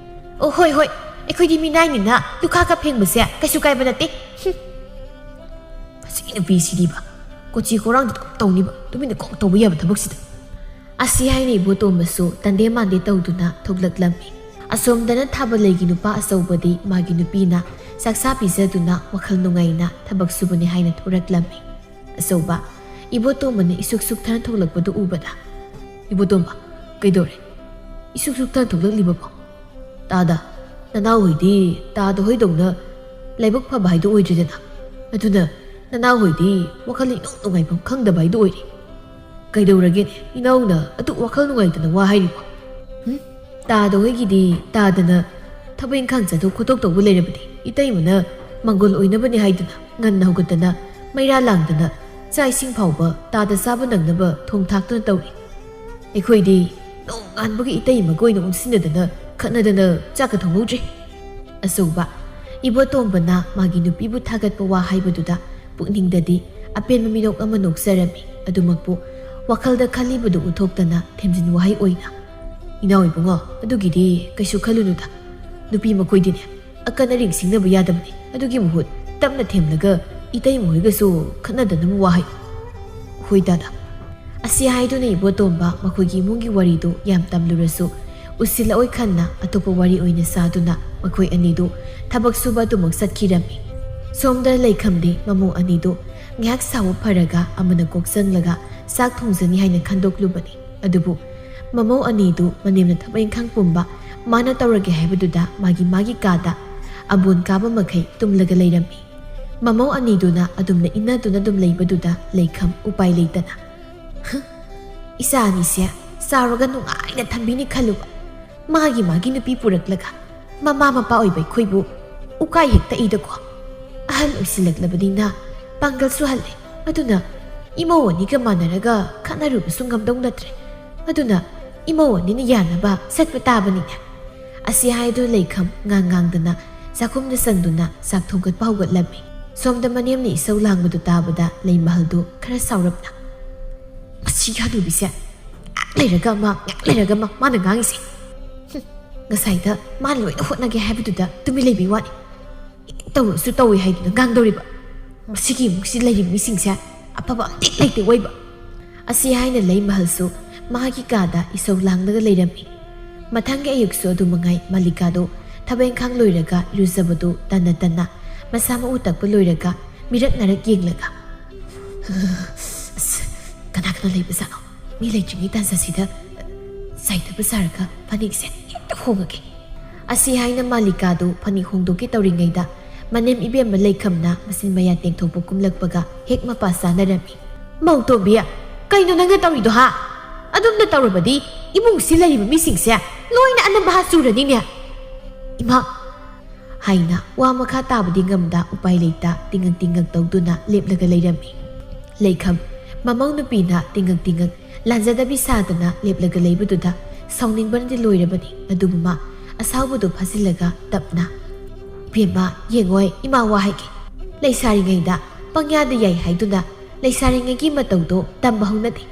"ꯑꯣ ꯍꯣꯏ ꯍꯣꯏ, ꯑꯩꯈꯣꯏꯗꯤ ꯃꯤꯅꯥꯏꯅꯤꯅ ꯇꯨꯈꯥꯛꯀ ꯐꯦꯡꯕꯁꯦ ꯀꯩꯁꯨ ꯀꯥꯏꯕ ꯅꯠꯇꯦ꯫" ꯍꯨꯝ꯫ ꯃꯁꯤꯒꯤ ꯅꯨꯄꯤꯁꯤꯗꯤꯕ, ꯀꯣꯆꯤ ꯀꯣꯔꯥꯡꯗ ꯑꯗꯨꯝ ꯇꯧꯅꯤꯕ, ꯇꯨꯃꯤꯟꯅ ꯀꯣꯛ ꯇꯧꯕ ꯌꯥꯕ ꯊꯕꯛꯁꯤꯗ꯫ ꯑꯁꯤ ꯍꯥꯏꯅ ꯏꯕꯣꯇꯣꯝꯕꯁꯨ ꯇꯟꯗꯦ ꯃꯥꯟꯗꯦ ꯇꯧꯗꯨꯅ ꯊꯣꯛꯂꯛꯂꯝꯃꯤ꯫ ꯑꯁꯣꯝꯗꯅ ꯊꯥꯕꯂꯩꯒꯤ ꯅꯨꯄꯥ ꯑꯆꯧꯕꯗꯤ ꯃꯥꯒꯤ ꯅꯨꯄꯤꯅ ꯆꯥꯛꯆꯥ ꯄꯤꯖꯗꯨꯅ ꯋꯥꯈꯜ ꯅꯨꯡꯉꯥꯏꯅ ꯊꯕꯛ ꯁꯨꯕꯅꯤ ꯍꯥꯏꯅ ꯊꯣꯔꯛꯂꯝꯃꯤ꯫ ꯑꯆꯧꯕ, ꯏꯕꯣꯇꯣꯝꯕꯅ ꯏꯁꯨꯛ ꯁꯨꯛꯊꯅ ꯊꯣꯛꯂꯛꯄꯗꯨ ꯎꯕꯗ, "ꯏꯕꯣꯇꯣꯝꯕ, ꯀꯩꯗꯧꯔꯦ? ꯏꯁꯨꯛ ꯁꯨꯛꯊꯅ ꯊꯣꯛꯂꯛꯂꯤꯕꯕꯣ?" "ꯇꯥꯗ, ꯅꯅꯥꯎ ꯍꯣꯏꯗꯤ ꯇꯥꯗ ꯍꯣꯏꯗꯧꯅ ꯂꯥꯏꯕꯛ ꯐꯕ ꯍꯥꯏꯗꯨ ꯑꯣꯏꯗ꯭ꯔꯤꯗꯅ꯫ ꯑꯗꯨꯅ ꯅꯅꯥꯎ ꯍꯣꯏꯗꯤ ꯋꯥꯈꯜ ꯏꯅꯨꯡ ꯅꯨꯡꯉꯥꯏꯐꯝ ꯈꯪꯗꯕ ꯍꯥꯏꯗꯨ ꯑꯣꯏꯔꯦ꯫ ꯀꯩꯗꯧꯔꯒꯦꯅꯦ ꯏꯅꯥꯎꯅ ꯑꯗꯨꯛ ꯋꯥꯈꯜ ꯅꯨꯡꯉꯥꯏꯇꯅ ꯋꯥ ꯍꯥꯏꯔꯤꯕꯣ? ꯍꯨꯝ? ꯇꯥꯗ ꯍꯣꯏꯒꯤꯗꯤ ꯇꯥꯗꯅ ꯊꯕꯛ ꯏꯪꯈꯥꯡ ꯆꯠꯊꯣꯛ ꯈꯣꯠꯇꯣꯛ ꯇꯧꯕ ꯂꯩꯔꯕꯗꯤ ꯏꯇꯩꯃꯅ ꯃꯪꯒꯣꯜ ꯑꯣꯏꯅꯕꯅꯤ ꯍꯥꯏꯗꯨꯅ ꯉꯟꯅ ꯍꯧꯒꯠꯇꯅ, ꯃꯩꯔꯥ ꯂꯥꯡꯗꯅ, ꯆꯥꯛ ꯏꯁꯤꯡ ꯐꯥꯎꯕ ꯇꯥꯗ ꯆꯥꯕ ꯅꯪꯅꯕ ꯊꯣꯡ ꯊꯥꯛꯇꯨꯅ ꯇꯧꯔꯤ꯫ ꯑꯩꯈꯣꯏꯗꯤ ꯅꯣꯡꯉꯥꯟꯕꯒ ꯏꯇꯩ ꯃꯈꯣꯏꯅ ꯑꯣꯟꯁꯤꯟꯅꯗꯅ ꯈꯠꯅꯗꯅ ꯆꯥꯛꯀ ꯊꯣꯡꯍꯧꯗ꯭ꯔꯤ꯫ ꯑꯆꯧꯕ ꯏꯕꯣꯇꯣꯝꯕꯅ ꯃꯥꯒꯤ ꯅꯨꯄꯤꯕꯨ ꯊꯥꯒꯠꯄ ꯋꯥ ꯍꯥꯏꯕꯗꯨꯗ ꯄꯨꯛꯅꯤꯡꯗꯗꯤ ꯑꯄꯦꯟꯕ ꯃꯤꯅꯣꯛ ꯑꯃ ꯅꯣꯛꯆꯔꯝꯃꯤ꯫ ꯑꯗꯨꯃꯛꯄꯨ ꯋꯥꯈꯜꯗ ꯈꯜꯂꯤꯕꯗꯨ ꯎꯠꯊꯣꯛꯇꯅ ꯊꯦꯝꯖꯤꯟ ꯋꯥꯍꯩ ꯑꯣꯏꯅ, "ꯏꯅꯥꯎ ꯏꯕꯨꯡꯉꯣ, ꯑꯗꯨꯒꯤꯗꯤ ꯀꯩꯁꯨ ꯈꯜꯂꯨꯅꯨꯗ꯫ ꯅꯨꯄꯤ ꯃꯈꯣꯏꯗꯤꯅꯦ, ꯑꯀꯟ ꯑꯔꯤꯡ ꯁꯤꯡꯅꯕ ꯌꯥꯗꯕꯅꯤ꯫ ꯑꯗꯨꯒꯤ ꯃꯍꯨꯠ ꯇꯞꯅ ꯊꯦꯝꯂꯒ ꯏꯇꯩ ꯃꯈꯣꯏꯒꯁꯨ ꯈꯠꯅꯗꯅꯕ ꯋꯥ ꯍꯥꯏꯌꯨ꯫" "ꯍꯣꯏ ꯗꯥꯗꯥ꯫" ꯑꯁꯤ ꯍꯥꯏꯗꯨꯅ ꯏꯕꯣꯇꯣꯝꯕ ꯃꯈꯣꯏꯒꯤ ꯏꯃꯨꯡꯒꯤ ꯋꯥꯔꯤꯗꯨ ꯌꯥꯝ ꯇꯝꯂꯨꯔꯁꯨ ꯎꯁꯤꯜꯂꯛꯑꯣꯏ ꯈꯟꯅ ꯑꯇꯣꯞꯄ ꯋꯥꯔꯤ ꯑꯣꯏꯅ ꯁꯥꯗꯨꯅ ꯃꯈꯣꯏ ꯑꯅꯤꯗꯨ ꯊꯕꯛ ꯁꯨꯕ ꯑꯗꯨꯃꯛ ꯆꯠꯈꯤꯔꯝꯃꯤ꯫ ꯁꯣꯝꯗ ꯂꯩꯈꯝꯗꯤ ꯃꯃꯧ ꯑꯅꯤꯗꯨ ꯉꯥꯏꯍꯥꯛ ꯁꯥꯎꯕ ꯐꯔꯒ ꯑꯃꯅ ꯀꯣꯛ ꯆꯪꯂꯒ ꯆꯥꯛ ꯊꯣꯡꯖꯅꯤ ꯍꯥꯏꯅ ꯈꯟꯗꯣꯛꯂꯨꯕꯅꯤ꯫ ꯑꯗꯨꯕꯨ ꯃꯃꯧ ꯑꯅꯤꯗꯨ ꯃꯅꯦꯝꯅ ꯊꯕꯛ ꯏꯪꯈꯥꯡ ꯄꯨꯝꯕ ꯃꯥꯅ ꯇꯧꯔꯒꯦ ꯍꯥꯏꯕꯗꯨꯗ ꯃꯥꯒꯤ ꯃꯥꯒꯤ ꯀꯥꯗ ꯑꯕꯣꯟ ꯀꯥꯕ ꯃꯈꯩ ꯇꯨꯝꯂꯒ ꯂꯩꯔꯝꯃꯤ꯫ ꯃꯃꯧ ꯑꯅꯤꯗꯨꯅ ꯑꯗꯨꯝꯅ ꯏꯟꯅꯗꯨꯅ ꯑꯗꯨꯝ ꯂꯩꯕꯗꯨꯗ ꯂꯩꯈꯝ ꯎꯄꯥꯏ ꯂꯩꯇꯅ, "ꯍ, ꯏꯆꯥ ꯑꯅꯤꯁꯦ ꯆꯥꯎꯔꯒ ꯅꯨꯡꯉꯥꯏꯅ ꯊꯝꯕꯤꯅꯤ ꯈꯜꯂꯨꯕ꯫ ꯃꯥꯒꯤ ꯃꯥꯒꯤ ꯅꯨꯄꯤ ꯄꯨꯔꯛꯂꯒ ꯃꯃꯥ ꯃꯄꯥ ꯑꯣꯏꯕ ꯑꯩꯈꯣꯏꯕꯨ ꯎꯀꯥꯏ ꯍꯦꯛ ꯇꯛꯏꯗꯀꯣ꯫ ꯑꯍꯜ ꯑꯣꯏꯁꯤꯜꯂꯛꯂꯕꯅꯤꯅ ꯄꯥꯡꯒꯜꯁꯨ ꯍꯜꯂꯦ꯫ ꯑꯗꯨꯅ ꯏꯃꯧ ꯑꯅꯤꯒ ꯃꯥꯟꯅꯔꯒ ꯈꯠꯅꯔꯨꯕꯁꯨ ꯉꯝꯗꯧ ꯅꯠꯇ꯭ꯔꯦ꯫ ꯑꯗꯨꯅ ꯏꯃꯧ ꯑꯅꯤꯅ ꯌꯥꯅꯕ ꯁꯠꯄ ꯇꯥꯕꯅꯤꯅꯦ꯫" ꯑꯁꯤ ꯍꯥꯏꯗꯨꯅ ꯂꯩꯈꯝ ꯉꯥꯡ ꯉꯥꯡꯗꯅ ꯆꯥꯛꯈꯨꯝꯗ ꯆꯪꯗꯨꯅ ꯆꯥꯛ ꯊꯣꯡꯒꯠꯄ ꯍꯧꯒꯠꯂꯝꯃꯤ꯫ ꯁꯣꯝꯗ ꯃꯅꯦꯝꯅ ꯏꯁꯧ ꯂꯥꯡꯕꯗꯨ ꯇꯥꯕꯗ ꯂꯩꯃꯍꯜꯗꯨ ꯈꯔ ꯁꯥꯎꯔꯞꯅ, "ꯃꯁꯤꯒꯤ ꯍꯅꯨꯕꯤꯁꯦ ꯉꯥꯏꯍꯥꯛ ꯂꯩꯔꯒ ꯑꯃ, ꯉꯥꯏꯍꯥꯛ ꯂꯩꯔꯒ ꯑꯃ ꯃꯥꯅ ꯉꯥꯡꯉꯤꯁꯦ꯫ ꯍꯨꯝ, ꯉꯁꯥꯏꯗ ꯃꯥꯅ ꯂꯣꯏꯅ ꯍꯣꯠꯅꯒꯦ ꯍꯥꯏꯕꯗꯨꯗ ꯇꯨꯃꯤꯟ ꯂꯩꯕꯩ ꯋꯥꯅꯤ꯫ ꯍꯦꯛ ꯇꯧꯔꯁꯨ ꯇꯧꯏ ꯍꯥꯏꯗꯨꯅ ꯉꯥꯡꯗꯧꯔꯤꯕ꯫ ꯃꯁꯤꯒꯤ ꯏꯃꯨꯡꯁꯤ ꯂꯩꯔꯤꯕ ꯃꯤꯁꯤꯡꯁꯦ ꯑꯐꯕ ꯑꯝꯇ ꯂꯩꯇꯦ ꯑꯣꯏꯕ꯫" ꯑꯁꯤ ꯍꯥꯏꯅ ꯂꯩꯃꯍꯜꯁꯨ ꯃꯥꯒꯤ ꯀꯥꯗ ꯏꯁꯧ ꯂꯥꯡꯂꯒ ꯂꯩꯔꯝꯃꯤ꯫ ꯃꯊꯪꯒꯤ ꯑꯌꯨꯛꯁꯨ ꯑꯗꯨ ꯃꯉꯥꯏ꯫ ꯃꯥꯂꯤꯀꯥꯗꯨ ꯊꯕꯛ ꯏꯪꯈꯥꯡ ꯂꯣꯏꯔꯒ ꯏꯔꯨꯖꯕꯗꯨ ꯇꯟꯅ ꯇꯟꯅ ꯃꯁꯥ ꯃꯎ ꯇꯛꯄ ꯂꯣꯏꯔꯒ ꯃꯤꯔꯛ ꯅꯥꯔꯛ ꯌꯦꯡꯂꯒ, "ꯑꯁ, ꯀꯅꯥ ꯀꯅꯥ ꯂꯩꯕꯖꯥꯠꯅꯣ? ꯃꯤ ꯂꯩꯇ꯭ꯔꯤꯉꯩ ꯇꯥꯟꯖꯥꯁꯤꯗ ꯆꯥꯏꯗꯕ ꯁꯥꯔꯒ ꯐꯅꯦꯛꯁꯦ ꯍꯦꯛꯇ ꯍꯣꯡꯉꯒꯦ꯫" ꯑꯁꯤ ꯍꯥꯏꯅ ꯃꯥꯂꯤꯀꯥꯗꯨ ꯐꯅꯦꯛ ꯍꯣꯡꯗꯣꯛꯀꯦ ꯇꯧꯔꯤꯉꯩꯗ ꯃꯅꯦꯝ ꯏꯕꯦꯝꯃ ꯂꯩꯈꯝꯅ ꯃꯆꯤꯟ ꯃꯌꯥ ꯇꯦꯡꯊꯣꯛꯄ ꯀꯨꯝꯂꯛꯄꯒ ꯍꯦꯛ ꯃꯄꯥ ꯆꯥꯅꯔꯝꯃꯤ꯫ "ꯃꯧ ꯇꯣꯝꯕꯤ, ꯀꯩꯅꯣ ꯅꯪꯅ ꯇꯧꯔꯤꯗꯣ, ꯍꯥ? ꯑꯗꯨꯝꯅ ꯇꯧꯔꯕꯗꯤ ꯏꯃꯨꯡꯁꯤ ꯂꯩꯔꯤꯕ ꯃꯤꯁꯤꯡꯁꯦ ꯂꯣꯏꯅ ꯑꯅꯝꯕ ꯍꯥ ꯆꯨꯔꯅꯤꯅꯦ꯫ ꯏꯃꯥ, ꯍꯥꯏꯅ ꯋꯥ ꯃꯈꯥ ꯇꯥꯕꯗꯤ ꯉꯝꯗ ꯎꯄꯥꯏ ꯂꯩꯇ ꯇꯤꯡꯉꯛ ꯇꯤꯡꯉꯛ ꯇꯧꯗꯨꯅ ꯂꯦꯞꯂꯒ ꯂꯩꯔꯝꯃꯤ꯫ ꯂꯩꯈꯝ, ꯃꯃꯧ ꯅꯨꯄꯤꯅ ꯇꯤꯡꯉꯛ ꯇꯤꯡꯉꯛ ꯂꯥꯟꯖꯗꯕꯤ ꯁꯥꯗꯅ ꯂꯦꯞꯂꯒ ꯂꯩꯕꯗꯨꯗ ꯁꯥꯎꯅꯤꯡꯕꯅꯗꯤ ꯂꯣꯏꯔꯕꯅꯤ꯫ ꯑꯗꯨꯕꯨ ꯃꯥ ꯑꯁꯥꯎꯕꯗꯨ ꯐꯥꯖꯤꯜꯂꯒ ꯇꯞꯅ, "ꯏꯕꯦꯝꯃ, ꯌꯦꯡꯉꯣꯏ, ꯏꯃꯥ ꯋꯥ ꯍꯥꯏꯒꯦ꯫ ꯂꯩꯁꯥꯔꯤꯉꯩꯗ ꯄꯪꯌꯥꯗ ꯌꯥꯏ ꯍꯥꯏꯗꯨꯅ ꯂꯩꯁꯥꯔꯤꯉꯩꯒꯤ ꯃꯇꯧꯗꯣ ꯇꯝꯕ ꯍꯧꯅꯗꯦ꯫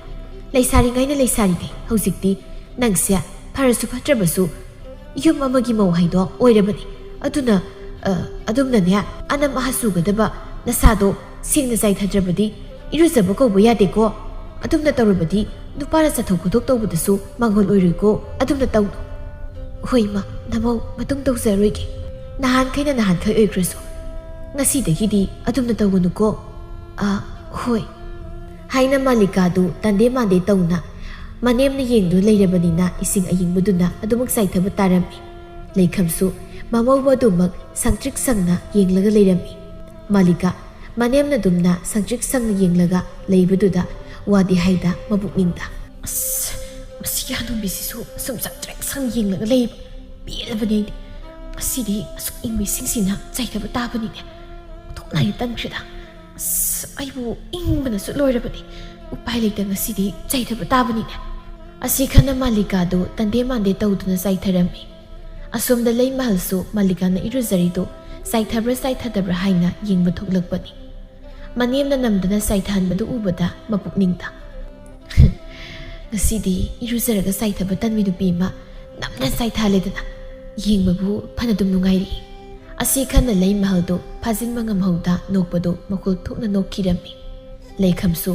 ꯂꯩꯁꯥꯔꯤꯉꯩꯅ ꯂꯩꯁꯥꯔꯤꯉꯩ, ꯍꯧꯖꯤꯛꯇꯤ ꯅꯪꯁꯦ ꯐꯔꯁꯨ ꯐꯠꯇ꯭ꯔꯕꯁꯨ ꯌꯨꯝ ꯑꯃꯒꯤ ꯃꯧ ꯍꯥꯏꯗꯣ ꯑꯣꯏꯔꯕꯅꯤ꯫ ꯑꯗꯨꯅ, ꯑ, ꯑꯗꯨꯝꯅꯅꯦ, ꯑꯅꯝ ꯑꯍꯥ ꯆꯨꯒꯗꯕ ꯅꯁꯥꯗꯣ ꯁꯦꯡꯅ ꯆꯥꯏꯊꯗ꯭ꯔꯕꯗꯤ ꯏꯔꯨꯖꯕ ꯀꯧꯕ ꯌꯥꯗꯦꯀꯣ꯫ ꯑꯗꯨꯝꯅ ꯇꯧꯔꯕꯗꯤ ꯅꯨꯄꯥꯅ ꯆꯠꯊꯣꯛ ꯈꯣꯠꯇꯣꯛ ꯇꯧꯕꯗꯁꯨ ꯃꯥꯡꯒꯣꯜ ꯑꯣꯏꯔꯣꯏꯀꯣ꯫ ꯑꯗꯨꯝꯅ ꯇꯧꯅꯨ꯫" "ꯍꯣꯏ ꯏꯃꯥ, ꯅꯃꯧ ꯃꯇꯨꯡ ꯇꯧꯖꯔꯣꯏꯒꯦ꯫ ꯅꯍꯥꯟꯈꯩꯅ ꯅꯍꯥꯟꯈꯩ ꯑꯣꯏꯈ꯭ꯔꯁꯨ ꯉꯁꯤꯗꯒꯤꯗꯤ ꯑꯗꯨꯝꯅ ꯇꯧꯒꯅꯨꯀꯣ꯫" "ꯑ, ꯍꯣꯏ" ꯍꯥꯏꯅ ꯃꯥꯂꯤꯀꯥꯗꯨ ꯇꯟꯗꯦ ꯃꯥꯟꯗꯦ ꯇꯧꯅ ꯃꯅꯦꯝꯅ ꯌꯦꯡꯗꯨꯅ ꯂꯩꯔꯕꯅꯤꯅ ꯏꯁꯤꯡ ꯑꯌꯤꯡꯕꯗꯨꯅ ꯑꯗꯨꯃꯛ ꯆꯥꯏꯊꯕ ꯇꯥꯔꯝꯃꯤ꯫ ꯂꯩꯈꯝꯁꯨ ꯃꯃꯧꯕꯨ ꯑꯗꯨꯃꯛ ꯁꯪꯇ꯭ꯔꯤꯛ ꯁꯪꯅ ꯌꯦꯡꯂꯒ ꯂꯩꯔꯝꯃꯤ꯫ ꯃꯥꯂꯤꯀꯥ ꯃꯅꯦꯝꯅ ꯑꯗꯨꯝꯅ ꯁꯪꯇ꯭ꯔꯤꯛ ꯁꯪꯅ ꯌꯦꯡꯂꯒ ꯂꯩꯕꯗꯨꯗ ꯋꯥꯗꯤ ꯍꯥꯏꯗ ꯃꯄꯨꯛꯅꯤꯡꯗ, "ꯑꯁ, ꯃꯁꯤ ꯍꯅꯨꯕꯤꯁꯤꯁꯨ ꯑꯁꯨꯝ ꯁꯪꯇ꯭ꯔꯤꯛ ꯁꯪꯅ ꯌꯦꯡꯂꯒ ꯂꯩꯕ ꯄꯦꯜꯂꯕꯅꯤ ꯑꯩꯗꯤ꯫ ꯉꯁꯤꯗꯤ ꯑꯁꯨꯛ ꯏꯪꯕ ꯏꯁꯤꯡꯁꯤꯅ ꯆꯥꯏꯊꯕ ꯇꯥꯕꯅꯤꯅꯦ꯫ ꯑꯣꯟꯊꯣꯛꯅ ꯍꯦꯛ ꯇꯟꯈ꯭ꯔꯦꯗ꯫ ꯑꯁ, ꯑꯩꯕꯨ ꯏꯪꯕꯅꯁꯨ ꯂꯣꯏꯔꯕꯅꯤ꯫ ꯎꯄꯥꯏ ꯂꯩꯇ, ꯉꯁꯤꯗꯤ ꯆꯥꯏꯊꯕ ꯇꯥꯕꯅꯤꯅꯦ꯫" ꯑꯁꯤ ꯈꯟꯅ ꯃꯥꯂꯤꯀꯥꯗꯨ ꯇꯟꯗꯦ ꯃꯥꯟꯗꯦ ꯇꯧꯗꯨꯅ ꯆꯥꯏꯊꯔꯝꯃꯤ꯫ ꯑꯁꯣꯝꯗ ꯂꯩꯃꯍꯜꯁꯨ ꯃꯥꯂꯤꯀꯥꯅ ꯏꯔꯨꯖꯔꯤꯗꯨ ꯆꯥꯏꯊꯕ꯭ꯔꯥ ꯆꯥꯏꯊꯗꯕ꯭ꯔꯥ ꯍꯥꯏꯅ ꯌꯦꯡꯕ ꯊꯣꯛꯂꯛꯄꯅꯤ꯫ ꯃꯅꯦꯝꯅ ꯅꯝꯗꯅ ꯆꯥꯏꯊꯍꯟꯕꯗꯨ ꯎꯕꯗ ꯃꯄꯨꯛꯅꯤꯡꯗ, "ꯉꯁꯤꯗꯤ ꯏꯔꯨꯖꯔꯒ ꯆꯥꯏꯊꯕ ꯇꯟꯕꯤ ꯅꯨꯄꯤ ꯑꯃ ꯅꯝꯅ ꯆꯥꯏꯊꯍꯜꯂꯦꯗꯅ꯫ ꯌꯦꯡꯕꯕꯨ ꯐꯅꯗꯨꯝ ꯅꯨꯡꯉꯥꯏꯔꯤ꯫" ꯑꯁꯤ ꯈꯟꯅ ꯂꯩꯃꯍꯜꯗꯨ ꯐꯥꯖꯤꯟꯕ ꯉꯝꯍꯧꯗ ꯅꯣꯛꯄꯗꯨ ꯃꯈꯨꯜ ꯊꯣꯛꯅ ꯅꯣꯛꯈꯤꯔꯝꯃꯤ꯫ ꯂꯩꯈꯝꯁꯨ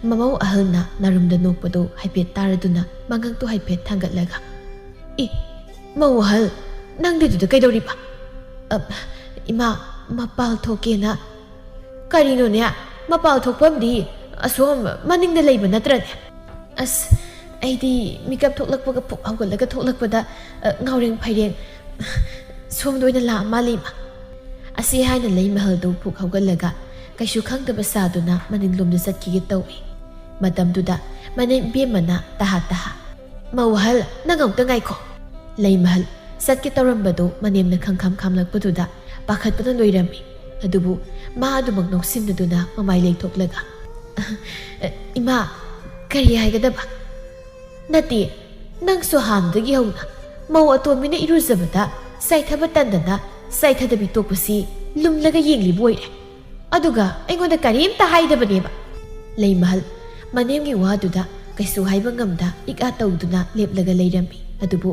ꯃꯃꯧ ꯑꯍꯜꯅ ꯅꯥꯔꯨꯝꯗ ꯅꯣꯛꯄꯗꯨ ꯍꯥꯏꯐꯦꯠ ꯇꯥꯔꯗꯨꯅ ꯃꯉꯛꯇꯨ ꯍꯥꯏꯐꯦꯠ ꯊꯥꯡꯒꯠꯂꯒ, "ꯏ, ꯃꯧ ꯑꯍꯜ, ꯅꯪꯗꯤ ꯑꯗꯨꯗ ꯀꯩꯗꯧꯔꯤꯕ?" "ꯑ, ꯏꯃꯥ, ꯃꯄꯥꯜ ꯊꯣꯛꯀꯦꯅ꯫" "ꯀꯔꯤꯅꯣꯅꯦ? ꯃꯄꯥꯜ ꯊꯣꯛꯐꯝꯗꯤ ꯑꯁꯣꯝ ꯃꯅꯤꯡꯗ ꯂꯩꯕ ꯅꯠꯇ꯭ꯔꯅꯦ?" "ꯑꯁ, ꯑꯩꯗꯤ ꯃꯤꯀꯞ ꯊꯣꯛꯂꯛꯄꯒ ꯐꯨꯛ ꯍꯧꯒꯠꯂꯒ ꯊꯣꯛꯂꯛꯄꯗ, ꯑ, ꯉꯥꯎꯔꯦꯡ ꯐꯩꯔꯦꯡ ꯁꯣꯝꯗ ꯑꯣꯏꯅ ꯂꯥꯛꯑ ꯃꯥꯜꯂꯦ, ꯏꯃꯥ꯫" ꯑꯁꯤ ꯍꯥꯏꯅ ꯂꯩꯃꯍꯜꯗꯨ ꯐꯨꯛ ꯍꯧꯒꯠꯂꯒ ꯀꯩꯁꯨ ꯈꯪꯗꯕ ꯁꯥꯗꯨꯅ ꯃꯅꯤꯡꯂꯣꯝꯗ ꯆꯠꯈꯤꯒꯦ ꯇꯧꯏ꯫ ꯃꯇꯝꯗꯨꯗ ꯃꯅꯦꯝ ꯏꯕꯦꯝꯃꯅ ꯇꯍꯥ ꯇꯍꯥ, "ꯃꯧ ꯑꯍꯜ, ꯅꯪ ꯑꯃꯨꯛꯇ ꯉꯥꯏꯈꯣ꯫" ꯂꯩꯃꯍꯜ ꯆꯠꯀꯦ ꯇꯧꯔꯝꯕꯗꯨ ꯃꯅꯦꯝꯅ ꯈꯪꯈꯥꯝ ꯈꯥꯝꯂꯛꯄꯗꯨꯗ ꯄꯥꯈꯠꯄꯅ ꯂꯣꯏꯔꯝꯃꯤ꯫ ꯑꯗꯨꯕꯨ ꯃꯥ ꯑꯗꯨꯃꯛ ꯅꯣꯛꯁꯤꯟꯅꯗꯨꯅ ꯃꯃꯥꯏ ꯂꯩꯊꯣꯛꯂꯒ, "ꯏꯃꯥ, ꯀꯔꯤ ꯍꯥꯏꯒꯗꯕ? ꯅꯠꯇꯦ, ꯅꯪꯁꯨ ꯍꯥꯟꯅꯗꯒꯤ ꯍꯧꯅ ꯃꯧ ꯑꯇꯣꯝꯕꯤꯅ ꯏꯔꯨꯖꯕꯗ ꯆꯥꯏꯊꯕ ꯇꯟꯗꯅ ꯆꯥꯏꯊꯗꯕꯤ ꯇꯣꯛꯄꯁꯤ ꯂꯨꯝꯂꯒ ꯌꯦꯡꯂꯤꯕ ꯑꯣꯏꯔꯦ꯫ ꯑꯗꯨꯒ ꯑꯩꯉꯣꯟꯗ ꯀꯔꯤꯝꯇ ꯍꯥꯏꯗꯕꯅꯦꯕ꯫" ꯂꯩꯃꯍꯜ ꯃꯅꯦꯝꯒꯤ ꯋꯥꯗꯨꯗ ꯀꯩꯁꯨ ꯍꯥꯏꯕ ꯉꯝꯗ ꯏꯛ ꯑꯥ ꯇꯧꯗꯨꯅ ꯂꯦꯞꯂꯒ ꯂꯩꯔꯝꯃꯤ꯫ ꯑꯗꯨꯕꯨ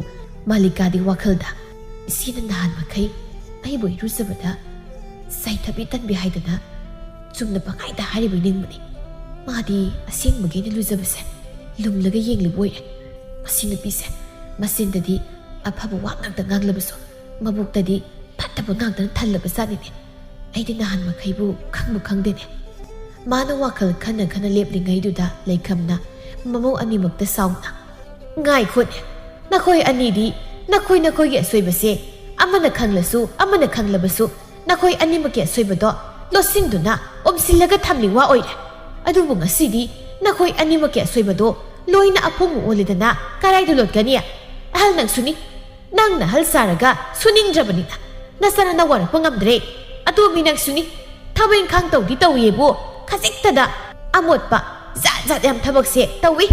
ꯃꯥꯂꯤꯀꯥꯗꯤ ꯋꯥꯈꯜꯗ, "ꯏꯆꯦꯅ ꯅꯍꯥꯟ ꯃꯈꯩ ꯑꯩꯕꯨ ꯏꯔꯨꯖꯕꯗ ꯆꯥꯏꯊꯕꯤ ꯇꯟꯕꯤ ꯍꯥꯏꯗꯅ ꯆꯨꯝꯅ ꯄꯪꯍꯥꯏꯗ ꯍꯥꯏꯔꯤꯕꯣꯏ ꯅꯤꯡꯕꯅꯤ꯫ ꯃꯥꯗꯤ ꯑꯁꯦꯡꯕꯒꯤꯅ ꯂꯨꯖꯕꯁꯦ ꯂꯨꯝꯂꯒ ꯌꯦꯡꯂꯤꯕ ꯑꯣꯏꯔꯦ꯫ ꯃꯁꯤ ꯅꯨꯄꯤꯁꯦ ꯃꯆꯤꯟꯗꯗꯤ ꯑꯐꯕ ꯋꯥ ꯉꯥꯛꯇ ꯉꯥꯡꯂꯕꯁꯨ ꯃꯕꯨꯛꯇꯗꯤ ꯐꯠꯇꯕ ꯉꯥꯛꯇꯅ ꯊꯜꯂꯕ ꯖꯥꯠꯅꯤꯅꯦ꯫ ꯑꯩꯗꯤ ꯅꯍꯥꯟ ꯃꯈꯩꯕꯨ ꯈꯪꯕꯨ ꯈꯪꯗꯦꯅꯦ꯫" ꯃꯥꯅ ꯋꯥꯈꯜ ꯈꯟꯅ ꯈꯟꯅ ꯂꯦꯞꯂꯤꯉꯩꯗꯨꯗ ꯂꯩꯈꯝꯅ ꯃꯃꯧ ꯑꯅꯤꯃꯛꯇ ꯁꯥꯎꯅ, "ꯉꯥꯏꯈꯣꯅꯦ, ꯅꯈꯣꯏ ꯑꯅꯤꯗꯤ ꯅꯈꯣꯏ ꯅꯈꯣꯏꯒꯤ ꯑꯁꯣꯏꯕꯁꯦ ꯑꯃꯅ ꯈꯪꯂꯁꯨ ꯑꯃꯅ ꯈꯪꯂꯕꯁꯨ ꯅꯈꯣꯏ ꯑꯅꯤꯃꯛꯀꯤ ꯑꯁꯣꯏꯕꯗꯣ ꯂꯣꯠꯁꯤꯟꯗꯨꯅ ꯑꯣꯝꯁꯤꯜꯂꯒ ꯊꯝꯂꯤ ꯋꯥ ꯑꯣꯏꯔꯦ꯫ ꯑꯗꯨꯕꯨ ꯉꯁꯤꯗꯤ ꯅꯈꯣꯏ ꯑꯅꯤꯃꯛꯀꯤ ꯑꯁꯣꯏꯕꯗꯣ ꯂꯣꯏꯅ ꯑꯐꯣꯡꯕ ꯑꯣꯜꯂꯦꯗꯅ ꯀꯔꯥꯏꯗ ꯂꯣꯠꯀꯅꯤ? ꯑꯍꯜ ꯅꯪꯁꯨꯅꯤ, ꯅꯪꯅ ꯑꯍꯜ ꯁꯥꯔꯒ ꯁꯨꯅꯤꯡꯗ꯭ꯔꯕꯅꯤꯅ ꯅꯆꯥꯅ ꯅꯋꯥꯔꯛꯄ ꯉꯝꯗ꯭ꯔꯦ꯫ ꯑꯗꯨ ꯃꯤ ꯅꯪꯁꯨꯅꯤ, ꯊꯕꯛ ꯏꯪꯈꯥꯡ ꯇꯧꯗꯤ ꯇꯧꯏꯌꯦꯕꯨ ꯈꯖꯤꯛꯇꯗ ꯑꯃꯣꯠꯄ ꯖꯥꯠ ꯖꯥꯠ ꯌꯥꯝ ꯊꯕꯛꯁꯦ ꯇꯧꯏ꯫"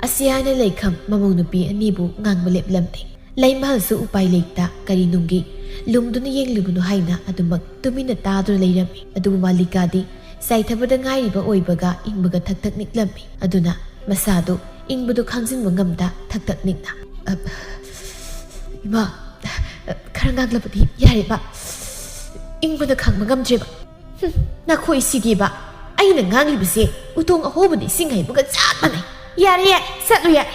ꯑꯁꯤ ꯍꯥꯏꯅ ꯂꯩꯈꯝ ꯃꯃꯧ ꯅꯨꯄꯤ ꯑꯅꯤꯕꯨ ꯉꯥꯡꯕ ꯂꯦꯞꯂꯝꯗꯦ꯫ ꯂꯩꯃꯍꯜꯁꯨ ꯎꯄꯥꯏ ꯂꯩꯇ ꯀꯔꯤ ꯅꯨꯡꯒꯤ ꯂꯨꯝꯗꯨꯅ ꯌꯦꯡꯂꯤꯕꯅꯣ ꯍꯥꯏꯅ ꯑꯗꯨꯃꯛ ꯇꯨꯃꯤꯟꯅ ꯇꯥꯗꯨꯅ ꯂꯩꯔꯝꯃꯤ꯫ ꯑꯗꯨꯕꯨ ꯃꯥꯂꯤꯀꯥꯗꯤ ꯆꯥꯏꯊꯕꯗ ꯉꯥꯏꯔꯤꯕ ꯑꯣꯏꯕꯒ ꯏꯪꯕꯒ ꯊꯛ ꯊꯛ ꯅꯤꯛꯂꯝꯃꯤ꯫ ꯑꯗꯨꯅ ꯃꯁꯥꯗꯨ ꯏꯪꯕꯗꯨ ꯈꯥꯡꯖꯤꯟꯕ ꯉꯝꯗ ꯊꯛ ꯊꯛ ꯅꯤꯛꯅ, "ꯑ, ꯏꯃꯥ, ꯈꯔ ꯉꯥꯡꯂꯕꯗꯤ ꯌꯥꯔꯦꯕ꯫ ꯏꯪꯕꯅ ꯈꯥꯡꯕ ꯉꯝꯗ꯭ꯔꯦꯕ꯫ ꯍꯨꯝ, ꯅꯈꯣꯏ ꯁꯤꯗꯤꯕ꯫ ꯑꯩꯅ ꯉꯥꯡꯂꯤꯕꯁꯦ ꯎꯇꯣꯡ ꯑꯍꯣꯕꯗ ꯏꯁꯤꯡ ꯍꯩꯕꯒ ꯆꯞ ꯃꯥꯟꯅꯩ꯫ ꯌꯥꯔꯦ, ꯌꯥꯔꯦ, ꯆꯠꯂꯨ ꯌꯥꯔꯦ꯫"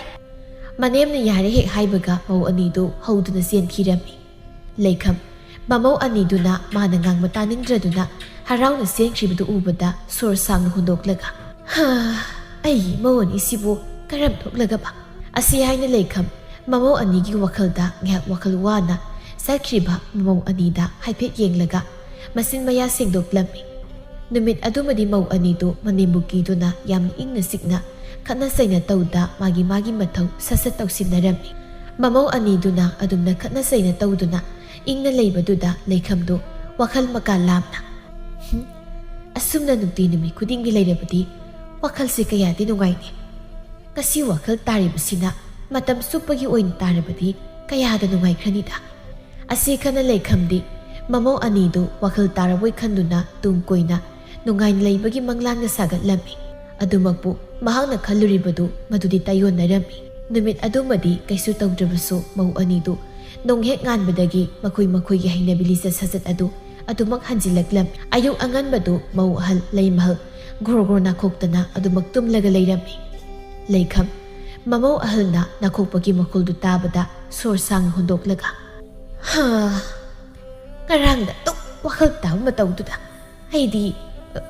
ꯃꯅꯦꯝꯅ ꯌꯥꯔꯦ ꯍꯦꯛ ꯍꯥꯏꯕꯒ ꯃꯧ ꯑꯅꯤꯗꯨ ꯍꯧꯗꯨꯅ ꯆꯦꯟꯈꯤꯔꯝꯃꯤ꯫ ꯂꯩꯈꯝ ꯃꯃꯧ ꯑꯅꯤꯗꯨꯅ ꯃꯥꯅ ꯉꯥꯡꯕ ꯇꯥꯅꯤꯡꯗ꯭ꯔꯗꯨꯅ ꯍꯔꯥꯎꯅ ꯆꯦꯟꯈ꯭ꯔꯤꯕꯗꯨ ꯎꯕꯗ ꯁꯣꯔ ꯁꯥꯡꯅ ꯍꯣꯟꯗꯣꯛꯂꯒ, "ꯍꯥ, ꯑꯩꯒꯤ ꯏꯃꯧ ꯑꯅꯤꯁꯤꯕꯨ ꯀꯔꯝ ꯊꯣꯛꯂꯒꯕ?" ꯑꯁꯤ ꯍꯥꯏꯅ ꯂꯩꯈꯝ ꯃꯃꯧ ꯑꯅꯤꯒꯤ ꯋꯥꯈꯜꯗ ꯉꯥꯏꯍꯥꯛ ꯋꯥꯈꯜ ꯋꯥꯅ ꯆꯠꯈ꯭ꯔꯤꯕ ꯃꯃꯧ ꯑꯅꯤꯗ ꯍꯥꯏꯐꯦꯠ ꯌꯦꯡꯂꯒ ꯃꯆꯤꯟ ꯃꯌꯥ ꯁꯦꯡꯗꯣꯛꯂꯝꯃꯤ꯫ ꯅꯨꯃꯤꯠ ꯑꯗꯨꯃꯗꯤ ꯃꯧ ꯑꯅꯤꯗꯨ ꯃꯅꯦꯝꯕꯨ ꯀꯤꯗꯨꯅ ꯌꯥꯝꯅ ꯏꯪꯅ ꯆꯤꯛꯅ ꯈꯠꯅ ꯆꯩꯅ ꯇꯧꯗ ꯃꯥꯒꯤ ꯃꯥꯒꯤ ꯃꯊꯧ ꯁꯠ ꯁꯠ ꯇꯧꯁꯤꯟꯅꯔꯝꯃꯤ꯫ ꯃꯃꯧ ꯑꯅꯤꯗꯨꯅ ꯑꯗꯨꯝꯅ ꯈꯠꯅ ꯆꯩꯅ ꯇꯧꯗꯨꯅ ꯏꯪꯅ ꯂꯩꯕꯗꯨꯗ ꯂꯩꯈꯝꯗꯨ ꯋꯥꯈꯜ ꯃꯀꯥ ꯂꯥꯝꯅ, "ꯍꯨꯝ, ꯑꯁꯨꯝꯅ ꯅꯨꯡꯇꯤ ꯅꯨꯃꯤꯠ ꯈꯨꯗꯤꯡꯒꯤ ꯂꯩꯔꯕꯗꯤ ꯋꯥꯈꯜꯁꯦ ꯀꯌꯥꯗꯤ ꯅꯨꯡꯉꯥꯏꯅꯤ꯫ ꯉꯁꯤ ꯋꯥꯈꯜ ꯇꯥꯔꯤꯕꯁꯤꯅ ꯃꯇꯝ ꯆꯨꯞꯄꯒꯤ ꯑꯣꯏꯅ ꯇꯥꯔꯕꯗꯤ ꯀꯌꯥꯗ ꯅꯨꯡꯉꯥꯏꯈ꯭ꯔꯅꯤꯗ?" ꯑꯁꯤ ꯈꯟꯅ ꯂꯩꯈꯝꯗꯤ ꯃꯃꯧ ꯑꯅꯤꯗꯨ ꯋꯥꯈꯜ ꯇꯥꯔꯕꯣꯏ ꯈꯟꯗꯨꯅ ꯇꯨꯡ ꯀꯣꯏꯅ ꯅꯨꯡꯉꯥꯏꯅ ꯂꯩꯕꯒꯤ ꯃꯪꯂꯥꯟꯒ ꯁꯥꯒꯠꯂꯝꯃꯤ꯫ ꯑꯗꯨꯃꯛꯄꯨ ꯃꯍꯥꯛꯅ ꯈꯜꯂꯨꯔꯤꯕꯗꯨ ꯃꯗꯨꯗꯤ ꯇꯥꯏꯌꯣꯟꯅꯔꯝꯃꯤ꯫ ꯅꯨꯃꯤꯠ ꯑꯗꯨꯃꯗꯤ ꯀꯩꯁꯨ ꯇꯧꯗ꯭ꯔꯕꯁꯨ ꯃꯧ ꯑꯅꯤꯗꯨ ꯅꯣꯡ ꯍꯦꯛ ꯉꯥꯟꯕꯗꯒꯤ ꯃꯈꯣꯏ ꯃꯈꯣꯏꯒꯤ ꯍꯩꯅꯕꯤ ꯂꯤꯆꯠ ꯁꯥꯖꯠ ꯑꯗꯨ ꯑꯗꯨꯃꯛ ꯍꯟꯖꯤꯜꯂꯛꯂꯝꯃꯤ꯫ ꯑꯌꯨꯛ ꯑꯉꯟꯕꯗꯨ ꯃꯧ ꯑꯍꯜ ꯂꯩꯃꯍꯜ ꯒ꯭ꯔꯣ ꯒ꯭ꯔꯣ ꯅꯥꯈꯣꯛꯇꯅ ꯑꯗꯨꯃꯛ ꯇꯨꯝꯂꯒ ꯂꯩꯔꯝꯃꯤ꯫ ꯂꯩꯈꯝ ꯃꯃꯧ ꯑꯍꯜꯅ ꯅꯥꯈꯣꯛꯄꯒꯤ ꯃꯈꯣꯜꯗꯨ ꯇꯥꯕꯗ ꯁꯣꯔ ꯁꯥꯡꯅ ꯍꯣꯟꯗꯣꯛꯂꯒ, "ꯍꯥ, ꯉꯔꯥꯡꯗ ꯑꯗꯨꯛ ꯋꯥꯈꯜ ꯇꯥꯕ ꯃꯇꯧꯗꯨꯗ ꯑꯩꯗꯤ